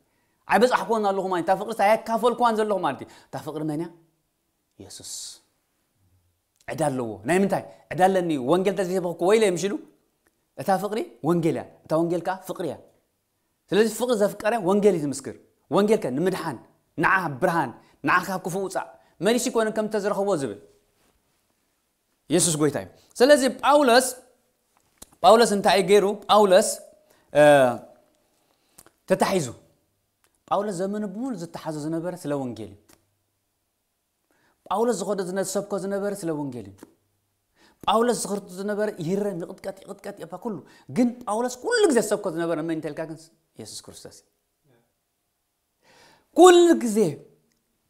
ኣይበፃሕክዎን ኣለኹ ማለት እታ ፍቕርሲ ኣየካፈልክዋን ዘለኹ ማለት እዩ እታ ፍቕሪ መን እያ የሱስ ዕዳ ኣለዎ ናይ ምንታይ ዕዳ ኣለኒ ወንጌል ተዘይሰበኽኩ ወይለ ምሽሉ እታ ፍቕሪ ወንጌል እያ እታ ወንጌል ከዓ ፍቕሪ እያ ስለዚ ፍቕሪ ዘፍቀረ ወንጌል እዩ ዝምስክር ወንጌል ከ ንምድሓን ንዓ ብርሃን ንዓ ካብ ክፉእ ውፃእ መሊሱ ይኮነ ከም ተዝረኽቦ ዝብል የሱስ ጎይታ እዩ ስለዚ ጳውሎስ ጳውሎስ እንታይ እዩ ገይሩ ጳውሎስ ተታሒዙ ጳውሎስ ዘመኑ ብምሉ ዝተሓዞ ዝነበረ ስለ ወንጌል እዩ ጳውሎስ ዝኸዶ ዝነ- ዝሰብኮ ዝነበረ ስለ ወንጌል እዩ ጳውሎስ ዝኽርቱ ዝነበረ ይህረም ይቕጥቀጥ ይቕጥቀጥ የባ ኩሉ ግን ጳውሎስ ኩሉ ግዜ ዝሰብኮ ዝነበረ መን እንተልካ ግን የሱስ ክርስቶስ እዩ ኩሉ ግዜ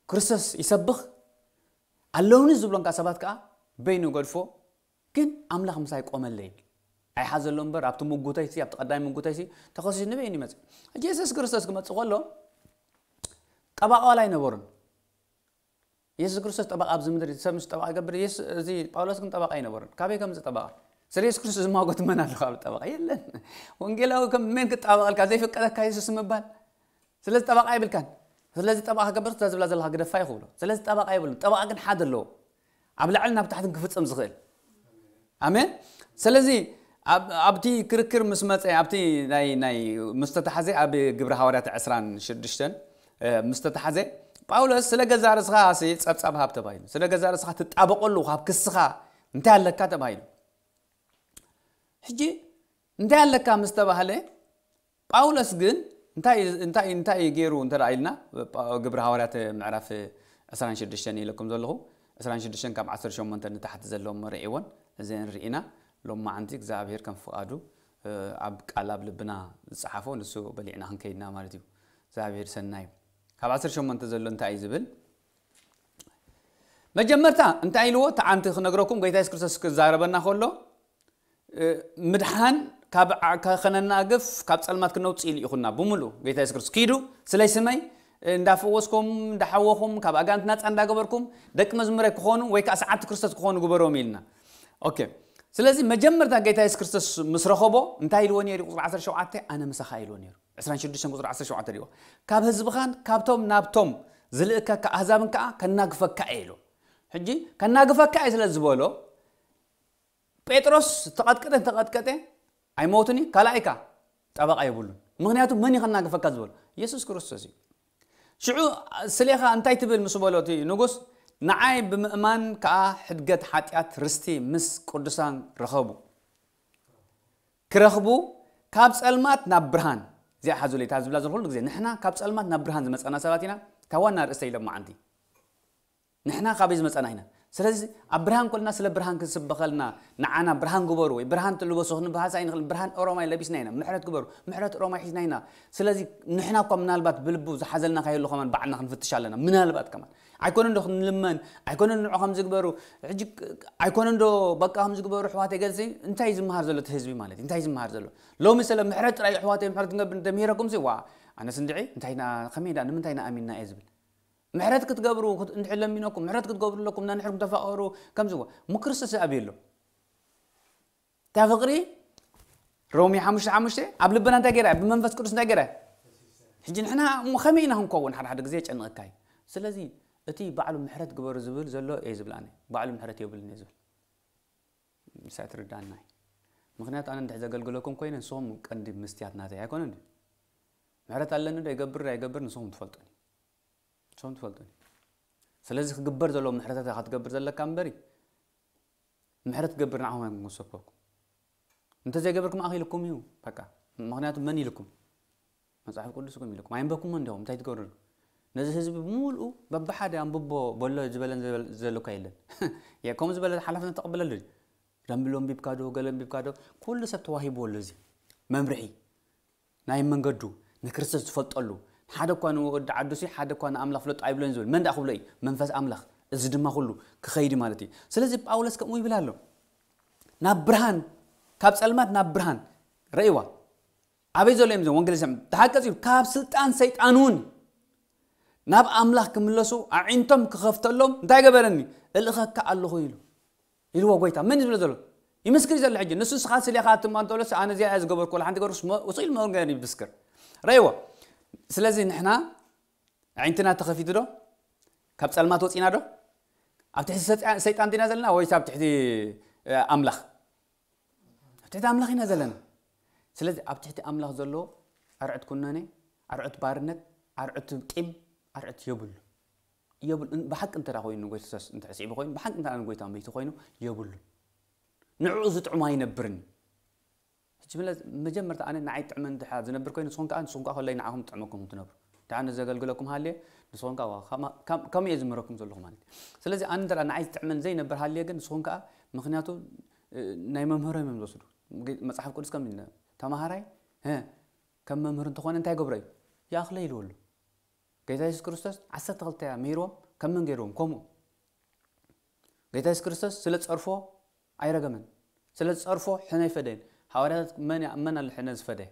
ክርስቶስ ይሰብኽ ኣለውኒ ዝብሎን ከዓ ሰባት ከዓ በይኑ ገድፎ ግን ኣምላኽ ምሳይ ቆመለይ ኣይሓዘሎ እምበር ኣብቲ ምጉተይሲ ኣብቲ ቀዳሚ ምጉተይሲ ተኸሲሱ ንበይኑ ይመፅእ ሕጂ የሱስ ክርስቶስ ክመፅእ ከሎ ጠባቃዋላ ኣይነበሩን የሱስ ክርስቶስ ጠበቃ ኣብዚ ምድሪ ሰብ ምስ ጠበቃ ይገብር የሱስ እዚ ጳውሎስ ግን ጠበቃ ኣይነበሩን ካበይ ከምዚ ጠበቃ ስለ የሱስ ክርስቶስ ዝማጎት መን ኣሎ ካብ ጠበቃ የለን ወንጌላዊ ከም መን ክጣበቀልካ ዘይፍቀደካ የሱስ ምባል ስለዚ ጠበቃ ይብልካን ስለዚ ጠበቃ ክገብር እዛ ዝብላ ዘለካ ግደፋ ይኽብሎ ስለዚ ጠበቃ ይብሉን ጠበቃ ግን ሓደ ኣለዎ ኣብ ላዕሊ ናብ ታሕትን ክፍፀም ዝኽእል ኣሜን። ስለዚ ኣብቲ ክርክር ምስ መፀ ኣብቲ ናይ ናይ ምስ ተታሓዘ ኣብ ግብሪ ሃዋርያት ዕስራን ሽዱሽተን ምስ ተታሓዘ ጳውሎስ ስለ ገዛ ርእስኻ ሲ ጸብጻብ ሃብ ተባሂሉ፣ ስለ ገዛ ርእስኻ ትጣበቀሉ ካብ ክስኻ እንታይ ኣለካ ተባሂሉ። ሕጂ እንታይ ኣለካ ምስ ተባህለ ጳውሎስ ግን እንታይ እንታይ እንታይ ገይሩ እንተ ኢልና ግብሪ ሃዋርያት ምዕራፍ ዕስራን ሽዱሽተን ኢለኩም ዘለኹ ዕስራን ሽዱሽተን ካብ ዓሰርተ ሸሞንተ ንታሕቲ ዘለዎም ርዒዎን እዘን ርኢና ሎማዓንቲ እግዚኣብሔር ከም ፍቓዱ ኣብ ቃል ኣብ ልብና ዝፀሓፎ ንሱ በሊዕና ክንከይድና ማለት እዩ። እግዚኣብሔር ሰናይ እዩ። ካብ ዓሰርተ ሸሞንተ ዘሎ እንታይ እዩ ዝብል? መጀመርታ እንታይ ኢልዎ? ተዓንቲ ክነግረኩም ጎይታ የሱስ ክርስቶስ ክዛረበና ከሎ ምድሓን ካብ ከነናግፍ ካብ ጸልማት ክነውጽእ ኢሉ ይኹና ብምሉ ጎይታ የሱስ ክርስቶስ ኪዱ ስለይ ስመይ እንዳፈወስኩም እንዳሓወኹም ካብ ኣጋንት ናጻ እንዳገበርኩም ደቂ መዝሙረ ክኾኑ ወይ ከዓ ሰዓብቲ ክርስቶስ ክኾኑ ግበሮም ኢልና። ኦኬ። ስለዚ መጀመርታ ጎይታ የሱስ ክርስቶስ ምስ ረኸቦ እንታይ ኢልዎ ነይሩ? ቁጽሪ ዓሰርተ ሸውዓተ ኣነ ምሳኻ ኢልዎ ነይሩ። ዕስራን ሽዱሽተን ቁጽሪ ዓሰርተ ሸውዓተ ሪእዎ። ካብ ህዝብኻን ካብቶም ናብቶም ዝልእከካ ኣህዛብን ከዓ ከናግፈካ እየ ኢሉ። ሕጂ ከናግፈካ እየ ስለ ዝበሎ ጴጥሮስ ተቐጥቀጠ ተቐጥቀጠ ኣይሞትን እዩ። ካልኣይ ከዓ ጠበቃ የብሉን። ምክንያቱ መን እዩ ከናግፈካ ዝበሎ? የሱስ ክርስቶስ እዩ። ሽዑ ስሌኻ እንታይ ትብል ምስ በሎ እቲ ንጉስ ንዓይ ብምእማን ከዓ ሕድገት ሓጢኣት ርስቲ ምስ ቅዱሳን ረኸቡ ክረኽቡ ካብ ጸልማት ናብ ብርሃን እዚኣ ሓዙለይ እታ ዝብላ ዘሎ ኩሉ ግዜ ንሕና ካብ ጸልማት ናብ ብርሃን ዝመጸና ሰባት ኢና። እታ ዋና ርእሰይ ለማዓንቲ ንሕና ካበይ ዝመጸና ኢና። ስለዚ ኣብ ብርሃን ኮልና ስለ ብርሃን ክስበኸልና ንዓና ብርሃን ግበሩ ወይ ብርሃን ትልበሱ ክንበሃል ኣይንኽእል። ብርሃን ኦሮማይ ለቢስና ኢና። ምሕረት ግበሩ፣ ምሕረት ኦሮማይ ሒዝና ኢና። ስለዚ ንሕና እኳ ምናልባት ብልቡ ዝሓዘልና ከየሎ ከማን ባዕልና ክንፍትሽ ኣለና። ምናልባት ከማን ኣይኮነ እንዶ ክንልመን ኣይኮነ ንዑ ከም ዝግበሩ ሕጂ ኣይኮነ እንዶ በቃ ከም ዝግበሩ ኣሕዋተይ ገልሲ እንታይ ዝመሃር ዘሎ እቲ ህዝቢ ማለት እዩ? እንታይ ዝመሃር ዘሎ ሎሚ ስለ ምሕረት ጥራይ ኣሕዋተይ ምሕረት ክንገብር እንተምሂረኩም ሲ ዋ ኣነስ እንድዒ እንታይ ኢና ከመይ ዳ ንምንታይ ኢና ኣሚንና እየ ዝብል ምሕረት ክትገብሩ እንድሕር ለሚነኩም ምሕረት ክትገብሩ ኣለኩም እና ንሕርኩም ተፋቀሩ ከምዚ ዋ እሞ ክርስቶስ ኣብየሎ እታ ፍቅሪ ሮሜ ሓሙሽተ ሓሙሽተ ኣብ ልብና እንታይ ገይራ ብመንፈስ ቅዱስ እንታይ ገይራ ሕጂ ንሕና እሞ ከመይ ኢና ክንከውን ሓደ ሓደ ግዜ ጨንቀካ እዩ ስለዚ እቲ ባዕሉ ምሕረት ግበሩ ዝብል ዘሎ እየ ዝብል ኣነ ባዕሉ ምሕረት የብልን እየ ዝብል ምሳይ ትርዳና እዩ ምክንያቱ ኣነ እንድሕ ዘገልግለኩም ኮይነ ንስኹም ቀንዲ ምስትያት ናተይ ኣይኮነን ድዩ ምሕረት ኣለኒ ዶ ይገብር ኣይገብር ንስኹም ትፈልጡን እዩ ንስኹም ትፈልጡን እዩ ስለዚ ክግበር ዘለዎ ምሕረታት ኢኻ ትገብር ዘለካ እምበሪ ምሕረት ክገብር ንዓኹም ኣይኮንኩም ዝሰብከኩም እንተዘይገበርኩም ኣኺልኩም እዩ በቃ ምኽንያቱ መን ኢልኩም መፅሓፍ ቅዱስኩም ኢልኩም ኣየንበብኩሞ እንዲኹም እንታይ ትገብሩ ነዚ ህዝቢ ብምልኡ በብሓደ ኣንብቦ በሎ ዝበለን ዘለካ የለን ከምኡ ዝበለ ሓላፍነት ተቐበለሉ ደንብሎ ኣንቢብካ ዶ ገለ ኣንቢብካ ዶ ኩሉ ሰብ ተዋሂብዎ ኣሎ እዚ መምርሒ ናይ መንገዱ ንክርስቶስ ዝፈልጠሉ ሓደ እኳ ንወዲ ዓዱሲ ሓደ እኳ ንኣምላኽ ፍለጡ ኣይብሎን ዝብል መን ደኣ ክብሎ እዩ መንፈስ ኣምላኽ እዚ ድማ ኩሉ ክኸይድ ማለት እዩ ስለዚ ጳውሎስ ከምኡ ይብል ኣሎ ናብ ብርሃን ካብ ጸልማት ናብ ብርሃን ረእይዋ ኣበይ ዘሎ እዮም እዞም ወንጌል ሰም ተሓቀፂ ካብ ስልጣን ሰይጣን እውን ናብ ኣምላኽ ክምለሱ ኣዒንቶም ክኸፍተሎም እንታይ ገበረኒ እልኸካ ኣለኹ ኢሉ ኢልዎ ጎይታ መን ዝብሎ ዘሎ ይምስክር ዘሎ ሕጂ ንሱ ስኻ ስሌኻ ትማ እንተሎስ ኣነ እዚኣ እያ ዝገበርኩ ሓንቲ ገርስ ውፅኢል መርገን ይምስክር ረይዎ ስለዚ ንሕና ኣዒንትና ተኸፊቱ ዶ ካብ ፀልማት ወፂና ዶ ኣብ ትሕቲ ሰይጣን ዲና ዘለና ወይስ ኣብ ትሕቲ ኣምላኽ ኣብ ትሕቲ ኣምላኽ ኢና ዘለና ስለዚ ኣብ ትሕቲ ኣምላኽ ዘሎ ኣርዕት ኩነኔ ኣርዕት ባርነት ኣርዕት ቂም ኣርዕት የብሉ የብሉ ብሓቂ እንተ ኮይኑ ንጎይታ እንተ ስዒቡ ኮይኑ ብሓቂ እንተ ንጎይታ መይቱ ኮይኑ የብሉ ንዕኡ ዝጥዕሙ ኣይነብርን ሕጂ ብለ መጀመርታ ኣነ ንዓይ ጥዕመ እንድሓ ዝነብር ኮይኑ ንስኹም ከዓ ንስኹም ከዓ ከለይ ንዓኹም ጥዕመኩም ትነብሩ ድሓ ንዘገልግለኩም ሃልየ ንስኹም ከዓ ከምኡ እየ ዝምህረኩም ዘለኹ ማለት እዩ ስለዚ ኣነ እንተ ንዓይ ዝጥዕመን ዘይነብር ሃልየ ግን ንስኹም ከዓ ምክንያቱ ናይ መምህሮም እዮም ዝወስዱ መፅሓፍ ቅዱስ ከም ተማሃራይ ከም መምህር እንተኾነ እንታይ ገብሮ እዩ ይኣኽለ ኢልዎ ኣሎ ጌታ የሱስ ክርስቶስ ዓሰርተ ክልተ እያ ምሂርዎም ከም መን ገይርዎም ከምኡ ጌታ የሱስ ክርስቶስ ስለ ዝፀርፎ ኣይረገመን ስለ ዝፀርፎ ሕነ ኣይፈደየን ሃዋርያታት መን መን ኣሎ ሕነ ዝፈደየ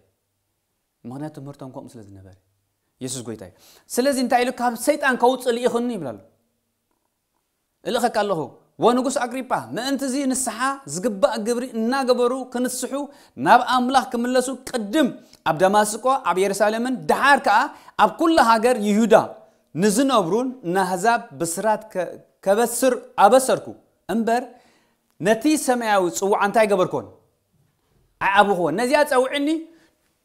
ምክንያቱ ትምህርቶም ከምኡ ስለ ዝነበረ የሱስ ጎይታ እዩ ስለዚ እንታይ ኢሉ ካብ ሰይጣን ከውፅእ ልኢኽኒ ይብላሉ እልእኸካ ኣለኹ ወንጉስ ኣግሪጳ ምእንቲ እዚ ንስሓ ዝግባእ ግብሪ እናገበሩ ክንስሑ ናብ ኣምላኽ ክምለሱ ቅድም ኣብ ደማስቆ ኣብ የሩሳሌምን ደሓር ከኣ ኣብ ኩሉ ሃገር ይሁዳ ንዝነብሩን ናህዛብ ብስራት ከበስር ኣበሰርኩ እምበር ነቲ ሰማያዊ ጽዋዕ እንታይ ገበርኮን? ኣዕብኹወን። ነዚኣ ጸውዕኒ፣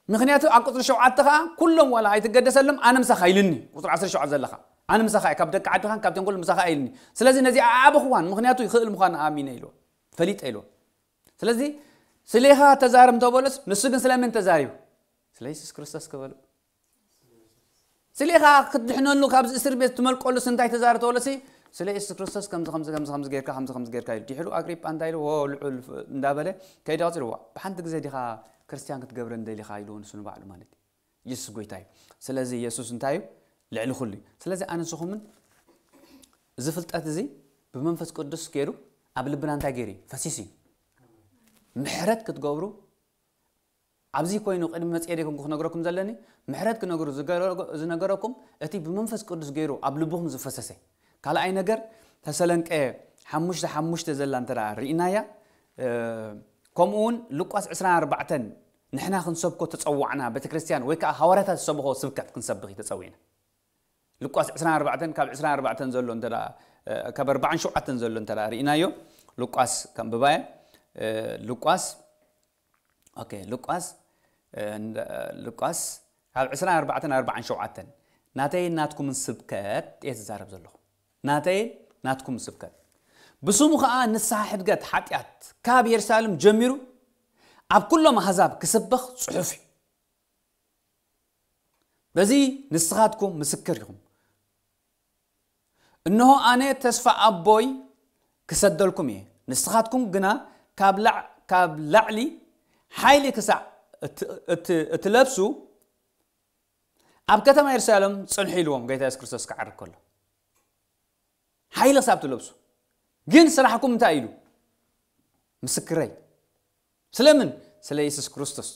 ምኽንያቱ ኣብ ቁጽሪ ሸውዓተ ኸኣ፣ "ኩሎም ዋላ ኣይትገደሰሎም፣ ኣነ ምሳኻ" ኢልኒ። ቁጽሪ ዓሰርተ ሸውዓተ ዘለኻ፣ "ኣነ ምሳኻ እየ፣ ካብ ደቂ ዓድኻን ካብቶም ኩሉ ምሳኻ" ኢልኒ። ስለዚ ነዚኣ ኣዕብኹዋን፣ ምኽንያቱ ይኽእል ምዃኑ ኣሚነ ኢልዎ፣ ፈሊጠ ኢልዎ። ስለዚ ስሌኻ ተዛረብ እንተበሎስ፣ ንሱ ግን ስለመን ተዛሪቡ? ስለ የሱስ ክርስቶስ ክበሎ። ስሌኻ ክትድሕነሉ ካብዚ እስር ቤት ትመልቀሉስ እንታይ ተዛረብ ተበሎሲ፣ ስለ የሱስ ክርስቶስ ከምዚ፣ ከምዚ፣ ከምዚ፣ ከምዚ ጌርካ፣ ከምዚ፣ ከምዚ ጌርካ ኢሉ። ድሕሩ ኣግሪጳ እንታይ ኢሉ? "ዎ፣ ልዑል ፍ-" እንዳበለ ከይደ ቀጺሉ፣ "ዋ፣ ብሓንቲ ግዜ ዲኻ ክርስትያን ክትገብረን ደሊኻ?" ኢሉ ንሱ ንባዕሉ ማለት እዩ። የሱስ ጎይታ እዩ። ስለዚ የሱስ እንታይ እዩ? ልዕሊ ኩሉ እዩ። ስለዚ ኣነ ንስኹምን እዚ ፍልጠት እዚ ብመንፈስ ቅዱስ ገይሩ ኣብ ልብና እንታይ ገይሩ እዩ? ፈሲሱ እዩ። ምሕረት ክትገብሩ ኣብዚ ኮይኑ ቅድሚ መጽኤ ደይኮንኩ ክነግረኩም ዘለኒ፣ ምሕረት ክነግሩ ዝገረ-፣ ዝነገረኩም እቲ ብመንፈስ ቅዱስ ገይሩ ኣብ ልብኹም ዝፈሰሰ። ካልኣይ ነገር፣ ተሰለንቀ ሓሙሽተ ሓሙሽተ ዘላ እንተ ደኣ ርኢናያ፣ እ፣ ከምኡ እውን ሉቃስ ዕስራን ኣርባዕተን ንሕና ክንሰብኮ ተጸዋዕና፣ ቤተ ክርስቲያን ወይ ከኣ ሃዋርያታት ዝሰብኾ ስብከት ክንሰብኽ እዩ ተጸዊዕና። ሉቃስ ዕስራን ኣርባዕተን፣ ካብ ዕስራን ኣርባዕተን ዘሎ እንተ ደኣ፣ እ፣ ካብ ኣርባዓን ሸውዓተን ዘሎ እንተ ደኣ ርኢናዮ፣ ሉቃስ ከንብባየ፣ እ፣ ሉቃስ ኦኬ፣ ሉቃስ፣ እ፣ እንደ-፣ ሉቃስ ካብ ዕስራን ኣርባዕተን ኣርባዓን ሸውዓተን፣ "ናተይን ናትኩምን ስብከት እየ ዝዛረብ ዘለኹ። ናተይን ናትኩምን ስብከት። ብስሙ ኸኣ ንስሓ ሕድገት ሓጢኣት ካብ የሩሳሌም ጀሚሩ ኣብ ኩሎም ኣህዛብ ክስበኽ ጽሑፍ እዩ። በዚ ንስኻትኩም ምስክር ኢኹም። እንሆ ኣነ ተስፋ ኣቦይ ክሰደልኩም እየ። ንስኻትኩም ግና ካብ ላዕ-፣ ካብ ላዕሊ ሓይሊ ክሳዕ እት-፣ እት-፣ እትለብሱ ኣብ ከተማ የሩሳሌም ጽንሑ" ኢልዎም፣ ጎይታ የሱስ ክርስቶስ ክዓርግ ከሎ። ሓይሊ ክሳብ ትለብሱ። ግን ስራሕኩም እንታይ ኢሉ? ምስክረይ። ስለምን? ስለ የሱስ ክርስቶስ።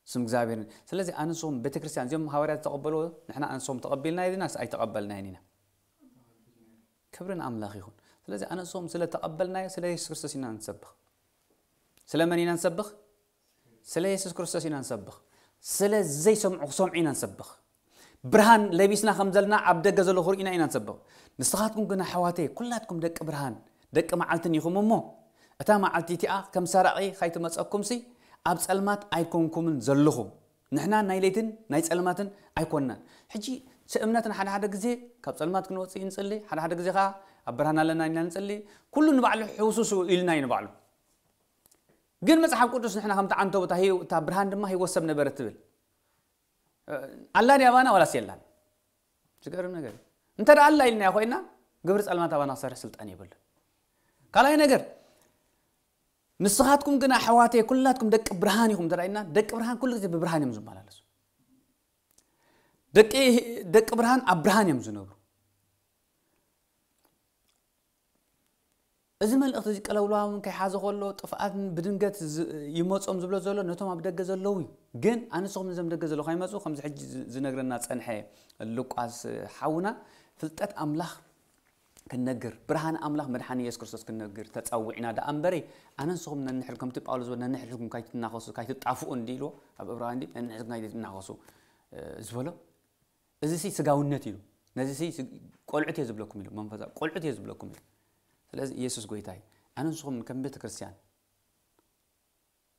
ስም እግዚኣብሔር። ስለዚ ኣነ ንስኹም ቤተክርስትያን፣ እዚኦም ሃዋርያት ዝተቐበልዎ፣ ንሕና ኣነ ንስኹም ተቐቢልናዮ ዲናስ ኣይተቐበልናዮን ኢና? ክብሪ ንኣምላኽ ይኹን። ስለዚ ኣነ ንስኹም ስለ ተቐበልናዮ፣ ስለ የሱስ ክርስቶስ ኢና ንሰብኽ። ስለ መን ኢና ንሰብኽ? ስለ የሱስ ክርስቶስ ኢና ንሰብኽ። ስለ ዘይሰምዑ ክሰምዑ ኢና ንሰብኽ። ብርሃን ለቢስና ከም ዘለና ኣብ ደገ ዘሎ ክርእዩና ኢና ንሰብኽ። ንስኻትኩም ግን ኣሕዋተይ፣ ኩላትኩም ደቂ ብርሃን፣ ደቂ መዓልትን ኢኹም እሞ፣ እታ መዓልቲ እቲኣ ከም ሰራቒ ከይትመጸኩምሲ፣ ኣብ ጸልማት ኣይኮንኩምን ዘለኹም። ንሕና ናይ ለይትን ናይ ጸልማትን ኣይኮንናን። ሕጂ፣ ስ-፣ እምነትና ሓደ ሓደ ግዜ ካብ ጸልማት ክንወጽእ እዩ ንጽሊ፣ ሓደ ሓደ ግዜ ከኣ ኣብ ብርሃን ኣለና ኢና ንጽሊ። ኩሉ ንባዕሉ ሕውሱስ ኢልና እዩ ንባዕሉ። ግን መጽሓፍ ቅዱስ ንሕና ከምቲ ዓንተቦ እታ ህይወ-፣ እታ ብርሃን ድማ ህይወት ሰብ ነበረት ትብል። ኣላ ድያ ኣባና ዋላስ የላን? ዝገርም ነገር እዩ። እንተ ደኣ ኣላ ኢልናዮ ኮይንና፣ ግብሪ ጸልማት ኣባና ክሰርሕ ስልጣን የብሉን። ካልኣይ ነገር፣ ንስኻትኩም ግና ኣሕዋተይ ኩላትኩም ደቂ ብርሃን ኢኹም እንተ ደኣ ኢልና፣ ደቂ ብርሃን ኩሉ ግዜ ብብርሃን እዮም ዝመላለሱ። ደቂ፣ ደቂ ብርሃን ኣብ ብርሃን እዮም ዝነብሩ። እዚ መልእኽቲ እዚ ቀለውላውን ከይሓዘ ከሎ፣ ጥፍኣትን ብድንገት ዝ-፣ ይመጾም ዝብሎ ዘሎ ነቶም ኣብ ደገ ዘለዉ እዩ። ግን ኣነ ንስኹም ነዞም ደገ ዘለዉ ከይመጹ፣ ከምዚ ሕጂ ዝ-፣ ዝነግረና ጸንሐ ሉቃስ ሓውና፣ ፍልጠት ኣምላኽ ክንነግር፣ ብርሃን ኣምላኽ መድሓኒ የሱስ ክርስቶስ ክንነግር ተጸዊዕና ደኣ እምበሪ፣ ኣነ ንስኹም ነንሕድኩም፣ ከምቲ ጳውሎስ ዝበሎ፣ ነንሕድኩም ካይትናኸሱ፣ ካይትጣፍኡ እንዲ ኢልዎ፣ ኣብ ዕብራውያን እንዲ፣ ነንሕድኩም ካይትናኸሱ፣ እ፣ ዝበሎ። እዚ ሲ ስጋውነት እዩ። ነዚ ሲ ስ-፣ ቆልዑት እየ ዝብለኩም ኢሉ፣ መንፈሳዊ ቆልዑት እየ ዝብለኩም ኢሉ። ስለዚ ኢየሱስ ጎይታ እዩ። ኣነ ንስኹም ከም ቤተ ክርስቲያን፣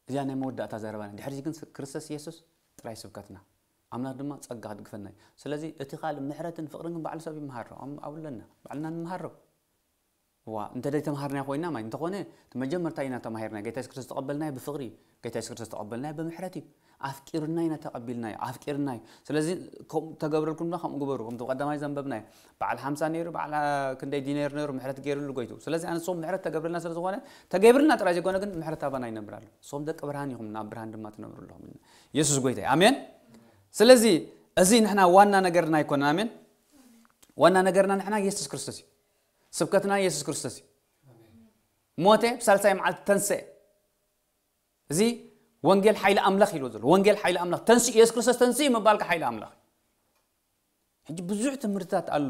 እዚኣ ናይ መወዳእታ ዘረባና። ድሕሪ ግን ስ-፣ ክርስቶስ ኢየሱስ ጥራይ ስብከትና። ኣምላኽ ድማ ጸጋ ክድግፈና እዩ። ስለዚ እቲ ካልእ ምሕረትን ፍቕርን ግን ባዕሉ ሰብ ይመሃሮ። ኣም-፣ ኣብለና፣ ባዕልና ንመሃሮ። ዋ፣ እንተ ዘይተምሃርናዮ ኮይና፣ ማይ እንተኾነ፣ እቲ መጀመርታ ኢና ተማሂርና። ጌታ የሱስ ክርስቶስ ተቐበልናዮ ብፍቕሪ እዩ። ጌታ የሱስ ክርስቶስ ተቐበልናዮ ብምሕረት እዩ። ኣፍቂርና ኢና ተቐቢልናዮ፣ ኣፍቂርና እዩ። ስለዚ፣ ከምኡ ተገብረልኩም ድማ ከምኡ ግበሩ። ከምቲ ቀዳማይ ዘንበብናዮ፣ በዓል ሓምሳ ነይሩ፣ በዓል፣ አ፣ ክንደይ ዲናር ነይሩ፣ ምሕረት ገይሩሉ ጎይቱ። ስለዚ፣ ኣነ ንስኹም ምሕረት ተገብረልና ስለ ዝኾነ፣ ተገብርልና ጥራይ ዘይኮነ ግን፣ ምሕረት ኣባና ይነብር ኣሎ። ንስኹም ደቂ ብርሃን ኢኹም፣ ናብ ብርሃን ድማ ትነብሩ ኣለኹም። የሱስ ጎይታ እዩ። ኣሜን። ስለዚ፣ እዚ ንሕና ዋና ነገርና ኣይኮነን። ኣሜን። ዋና ነገርና ንሕና የሱስ ክርስቶስ እዩ። ስብከትና የሱስ ክርስቶስ እዩ። ሞተ፣ ብሳልሳይ መዓልቲ ተንስአ። እዚ ወንጌል ሓይሊ ኣምላኽ ኢልዎ ዘሎ። ወንጌል ሓይሊ ኣምላኽ። ተንስኡ፣ የሱስ ክርስቶስ ተንስኡ ምባልካ ሓይሊ ኣምላኽ እዩ። ሕጂ ብዙሕ ትምህርትታት ኣሎ፣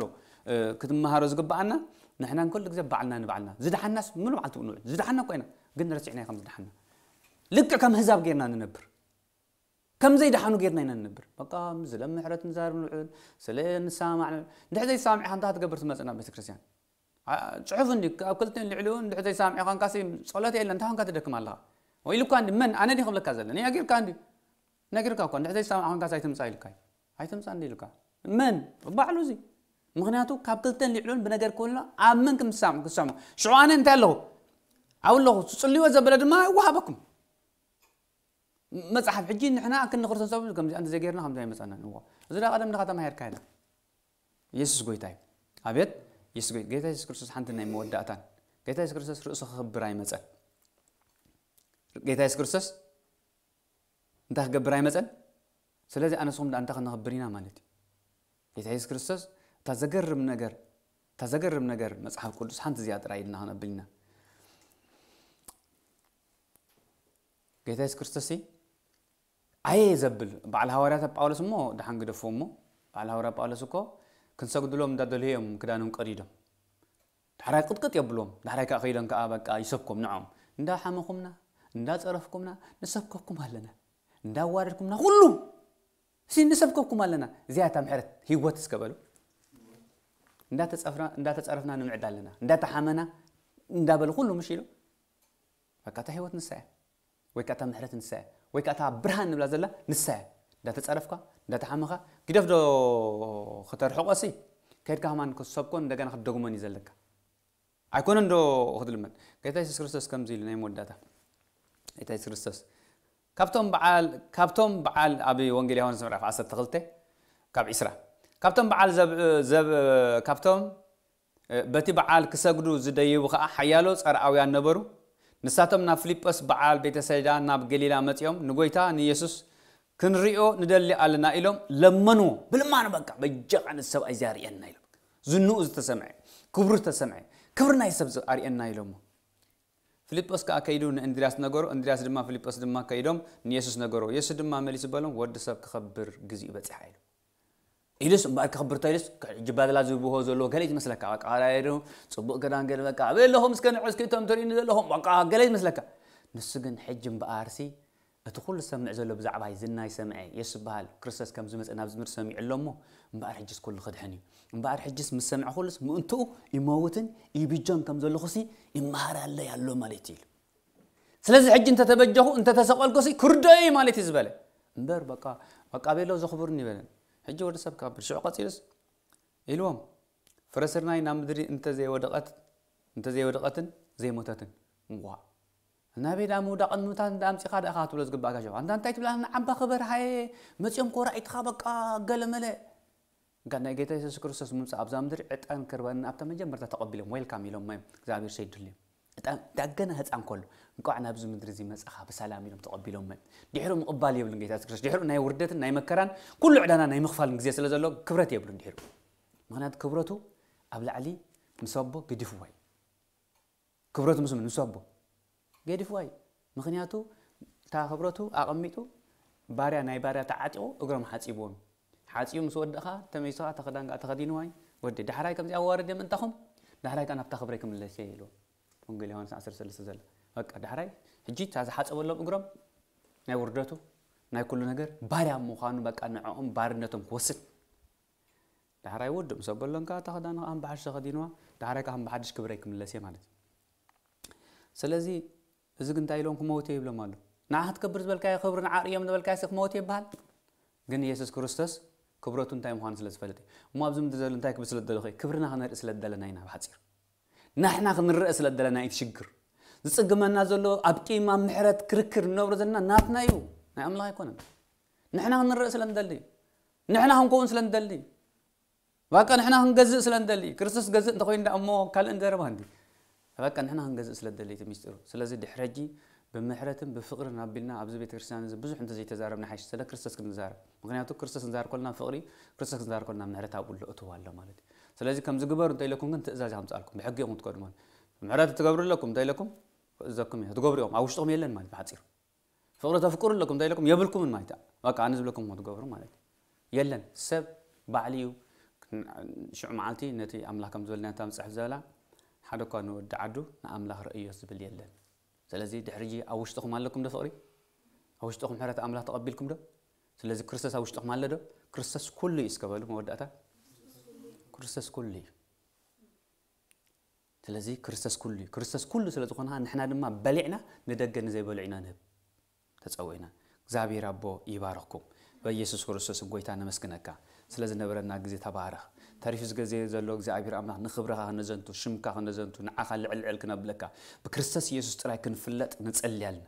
እ፣ ክትመሃሮ ዝግብኣና። ንሕና ንኩሉ ግዜ ባዕልና ንባዕልና። ዝደሓናስ ሙሉ መዓልቲ ንውዕል። ዝደሓና እኮ ኢና፣ ግን ረሲዕናዮ ከም ዝደሓና። ልክዕ ከም ኣህዛብ ጌርና ንነብር። ከም ዘይደሓኑ ጌርና ኢና ንነብር። በቃ፣ ስለ ምሕረት ንዛረብ ንውዕል፣ ስለ ንሰማማዕ ንውዕል። እንድሕር ዘይሰማማዕ ኢኻ እንታይ ክትገብር ትመጽእ ናብ ቤተ ክርስቲያን? ኣ- ጽሑፍ እንዲ ኣብ ክልተን ልዕሊኡ እንድሕር ዘይሰማምዒ ኳንካሲ ጸሎት የለን እንታይ ኳንካ ትደክም ኣለኻ ወይ ኢሉካ እንዲ መን ኣነ ዲ ክብለካ ዘለኒ ነጊርካ እንዲ ነጊርካ እኳ እንድሕር ዘይሰማምዒ ኳንካሲ ኣይትምጻእ ኢሉካ እዩ ኣይትምጻእ እንዲ ኢሉካ መን ባዕሉ እዚ ምክንያቱ ካብ ክልተን ልዕሉን ብነገር ክብልና ኣብ መን ክምሳም ክሰሙ ሽዑ ኣነ እንታይ ኣለኹ ኣብ ኣለኹ ትጽልይዎ ዘበለ ድማ ይወሃበኩም መጽሓፍ ሕጂ ንሕና ክንኽርተን ሰብ ከምዚ እንተ ዘይገርና ከምዚ ኣይመጻና ንዎ እዚ ዳ ቀደም ድኻ ተማሂርካ ኢና ኢየሱስ ጎይታ እዩ ኣቤት ኢየሱስ ጎይታ ጌታ ኢየሱስ ክርስቶስ ሓንቲ ናይ መወዳእታን ጌታ ኢየሱስ ክርስቶስ ርእሱ ክኽብር ኣይመጸን ጌታ ኢየሱስ ክርስቶስ እንታይ ክገብር ኣይመጸን ስለዚ ኣነስኹም ዳ እንታይ ክነኽብር ኢና ማለት እዩ ጌታ ኢየሱስ ክርስቶስ እታ ዘገርም ነገር እታ ዘገርም ነገር መጽሓፍ ቅዱስ ሓንቲ እዚኣ ጥራይ ኢልና ክነብል ኢና ጌታ የሱስ ክርስቶስ ኣየ ዘብል በዓል ሃዋርያት ጳውሎስ እሞ ደሓን ግደፎ እሞ በዓል ሃዋርያ ጳውሎስ እኮ ክንሰግድሎም እንዳደልዩ እዮም ክዳኖም ቀዲዶም ዳሕራይ ቅጥቅጥ የብልዎም ዳሕራይ ከዓ ከይዶም ከዓ በቃ ይሰብኮም ንዖም እንዳሓመኹምና እንዳፀረፍኩምና ንሰብከኩም ኣለና እንዳዋረድኩምና ኩሉ ሲ ንሰብከኩም ኣለና እዚኣ እታ ምሕረት ህይወት እስከ በሉ እንዳተፀረፍና ንምዕድ ኣለና እንዳተሓመና እንዳበሉ ኩሉ ምሽ ኢሉ በቃ እታ ህይወት ንሳ እያ ወይ ከዓ እታ ምሕረት ንሳ እያ ወይ ከዓ እታ ብርሃን ንብላ ዘላ ንሳ እያ እንዳተፀረፍካ እንዳተሓመኻ ግደፍ ዶ ከተርሕቆሲ ከድካ ከማን ክሰብኮን እንደገና ክትደግሞን እዩ ዘለካ ኣይኮነን ዶ ክትልመድ ጌታ የሱስ ክርስቶስ ከምዚ ኢሉ ናይ መወዳእታ ጌታ የሱስ ክርስቶስ ካብቶም በዓል ካብቶም በዓል ኣብ ወንጌል ዮሃንስ ምዕራፍ ዓሰርተ ክልተ ካብ ዒስራ ካብቶም በዓል ዘብ ዘብ ካብቶም በቲ በዓል ክሰግዱ ዝደየቡ ኸዓ ሓያሎ ጸርኣውያን ነበሩ። ንሳቶም ናብ ፊልጶስ በዓል ቤተሳይዳ ናብ ገሊላ መጺኦም ንጎይታ ንየሱስ ክንሪኦ ንደሊ ኣለና ኢሎም ለመንዎ። ብልማኖ በቃ በጃኻ ነዚ ሰብኣይ እዚ ኣርእየና ኢሎም። ዝንኡ ዝተሰምዐ፣ ክብሩ ዝተሰምዐ፣ ክብሪ ናይ ሰብ ኣርእየና ኢሎሞ። ፊልጶስ ከኣ ከይዱ ንእንድርያስ ነገሮ፣ እንድርያስ ድማ ፊልጶስ ድማ ከይዶም ንየሱስ ነገርዎ። የሱስ ድማ መሊሱ በሎም፣ ወዲ ሰብ ክኸብር ግዚኡ በጺሓ ኢሉ። ኢሉስ እምበኣር ክኽብር እንተ ኢሉስ ሕጂ ባድላ ዝብሆ ዘለዎ ገለ እዩ ዝመስለካ። በቃ ራይሩ ጽቡቕ ክዳን ገለ በቃ ኣበይ ኣለኹም እስከ ንዑ እስኪ እቶም ትርእዩኒ ዘለኹም በቃ ገለ እዩ ዝመስለካ። ንሱ ግን ሕጂ እምበኣርሲ እቲ ኩሉ ዝሰምዕ ዘሎ ብዛዕባይ ዝናይ ሰምዐ የሱስ ዝበሃል ክርስቶስ ከም ዝመጸ ናብ ዝምድር ሰሚዑ ኣሎ እሞ እምበኣር ሕጅስ ኩሉ ክድሕን እዩ። እምበኣር ሕጅስ ምስ ሰምዐ ኩሉስ ምእንትኡ ይመውትን ይብጆን ከም ዘለኹሲ ይመሃር ኣለይ ኣሎ ማለት እዩ ኢሉ። ስለዚ ሕጂ እንተተበጀኹ እንተተሰቐልኩሲ ክርደኦ እዩ ማለት እዩ ዝበለ እምበር በቃ በቃ ቤሎ ዘኽብርኒ ይበለን። ሕጂ ወዲ ሰብ ካብ ሽዑ ቀጺሉስ ኢልዎም ፍረ ስርናይ ናብ ምድሪ እንተዘይወደቐት እንተዘይወደቐትን ዘይሞተትን እዋ ናበይ ዳ ምውዳቕን ምውታን ዳ ኣምጺኻ ዳ ኢኻ ክትብሎ ዝግባእካ ሽዑ ኣንታ እንታይ ትብላ ንዓባ ክበር ሃየ መጺኦም ኮራዒትኻ በቃ ገለመለ ጋር ናይ ጌታ የሱስ ክርስቶስ ምምጻእ ኣብዛ ምድሪ ዕጣን ከርባንን ኣብታ መጀመርታ ተቐቢሎም ዌልካም ኢሎም እዮም እግዚኣብሔር ሰይድልዮም ዕጣን ዳገና ህፃን ከሎ እንቋዕ ናብዚ ምድሪ እዚ መጻኻ ብሰላም ኢሎም ተቐቢሎም እዮም ድሕሩ ምቕባል የብልን ጌታ የሱስ ክርስቶስ ድሕሩ ናይ ውርደትን ናይ መከራን ኩሉ ዕዳና ናይ ምኽፋልን ግዜ ስለ ዘሎ ክብረት የብሉን ድሕሩ ምኽንያቱ ክብረቱ ኣብ ላዕሊ ምስ ኣቦ ገዲፍዎ እዩ ክብረቱ ምስ ምስ ኣቦ ገዲፍዋ እዩ ምኽንያቱ እታ ክብረቱ ኣቐሚጡ ባርያ ናይ ባርያ ተዓጢቑ እግሮም ሓፂብዎም ሓፂቡ ምስ ወደእኻ ተመይስኻ ተኽዳን ከዓ ተኸዲንዋ እዩ ወዲ ዳሕራይ ከምዚ ኣዋርድ እዮም እንታኹም ዳሕራይ ከዓ ናብታ ክብረይ ክምለስ እየ ኢሉ ወንጌል ዮሃንስ ዓሰርተ ሰለስተ ዘሎ በቃ ዳሕራይ ሕጂ እታ ዝሓፀበሎም እግሮም ናይ ውርደቱ ናይ ኩሉ ነገር ባርያ ምዃኑ በቃ ንዕኦም ባርነቶም ክወስድ ዳሕራይ ውድእ ምስ ኣበሎን ከዓ እታ ክዳን ከዓ እምበሓሽ ተኸዲንዋ ዳሕራይ ከዓ እምበሓድሽ ክብረይ ክምለስ እየ ማለት እዩ ስለዚ እዚ ግን እንታይ ኢሎም ክመውት እየ ይብሎም ኣሎ ንዓ ክትከብር ዝበልካዮ ክብሪ ንዓ ርእዮም ዝበልካዮ ክመውት እየ ይበሃል ግን የሱስ ክርስቶስ ክብረቱ እንታይ ምዃኑ ስለ ዝፈልጥ እዩ እሞ ኣብዚ ምድሪ ዘሎ እንታይ ክብል ስለ ዝደለኹ ክብርና ክነርኢ ስለ ዝደለና ኢና ብሓፂር ናሕና ክንረአ ስለ ዝደለና እዩ ሽግር ዝፅግመና ዘሎ ኣብ ቂም ኣብ ምሕረት ክርክር ንነብሮ ዘለና ናትና እዩ ናይ ኣምላኽ ኣይኮነን ንሕና ክንረአ ስለ ንደሊ እዩ ንሕና ክንከውን ስለ ንደሊ እዩ በቃ ንሕና ክንገዝእ ስለ ንደሊ እዩ ክርስቶስ ገዝእ እንተኮይኑ ዳ እሞ ካልእ ንዘረባ እንዲ በቃ ንሕና ክንገዝእ ስለ ንደሊ እቲ ሚስጢሩ ስለዚ ድሕረጂ ብምሕረትን ብፍቅርን ኣቢልና ኣብዚ ቤተክርስትያን እዚ ብዙሕ እንተዘይተዛረብና ሓይሽ ስለ ክርስቶስ ክንዛረብ ምክንያቱ ክርስቶስ ንዛር ኮልና ፍቅሪ ክርስቶስ ንዛር ኮልና ምሕረት ኣብኡ ኣሎ እትዋ ኣሎ ማለት እዩ ስለዚ ከምዚ ግበሩ እንተ ኢለኩም ግን ትእዛዝ ከምፅኣልኩም ብሕጊ ኢኹም ትቀድሞን ምሕረት ትገብሩ ኣለኩም እንተ ኢለኩም እዘኩም እየ ትገብሩ ኢኹም ኣብ ውሽጥኹም የለን ማለት ብሓፂሩ ፍቅሪ ተፍቅሩ ኣለኩም እንታይ ኢለኩም የብልኩምን ማለት በቃ ኣነ ዝብለኩም ክትገብሩ ማለት የለን ሰብ ባዕሊ እዩ ሽዑ መዓልቲ ነቲ ኣምላኽ ከም ዝበልና እታ መፅሓፍ ዘበላ ሓደ እኳ ንወዲ ዓዱ ንኣምላኽ ረእዮ ዝብል የለን ስለዚ ድሕሪ ኣብ ውሽጥኹም ኣለኩም ዶ ፍቅሪ ኣብ ውሽጥኹም ሕረት ኣምላኽ ተቐቢልኩም ዶ ስለዚ ክርስቶስ ኣብ ውሽጥኹም ኣሎ ዶ ክርስቶስ ኩሉ እዩ እስከ በሉ መወዳእታ ክርስቶስ ኩሉ እዩ ስለዚ ክርስቶስ ኩሉ እዩ። ክርስቶስ ኩሉ ስለ ዝኾነ ንሕና ድማ በሊዕና ንደገ ንዘይበልዑ ኢና ንህብ ተጸውዒና። እግዚኣብሔር ኣቦ ይባርኽኩም። በኢየሱስ ክርስቶስ ጎይታ ነመስግነካ ስለ ዝነበረና ግዜ። ተባረኽ። ተሪፉ ዝገዜ ዘሎ እግዚኣብሔር ኣምላኽ ንኽብርኻ ክነዘንቱ፣ ሽምካ ክነዘንቱ፣ ንዓኻ ልዕል ልዕል ክነብለካ፣ ብክርስቶስ ኢየሱስ ጥራይ ክንፍለጥ ንጸልያልና።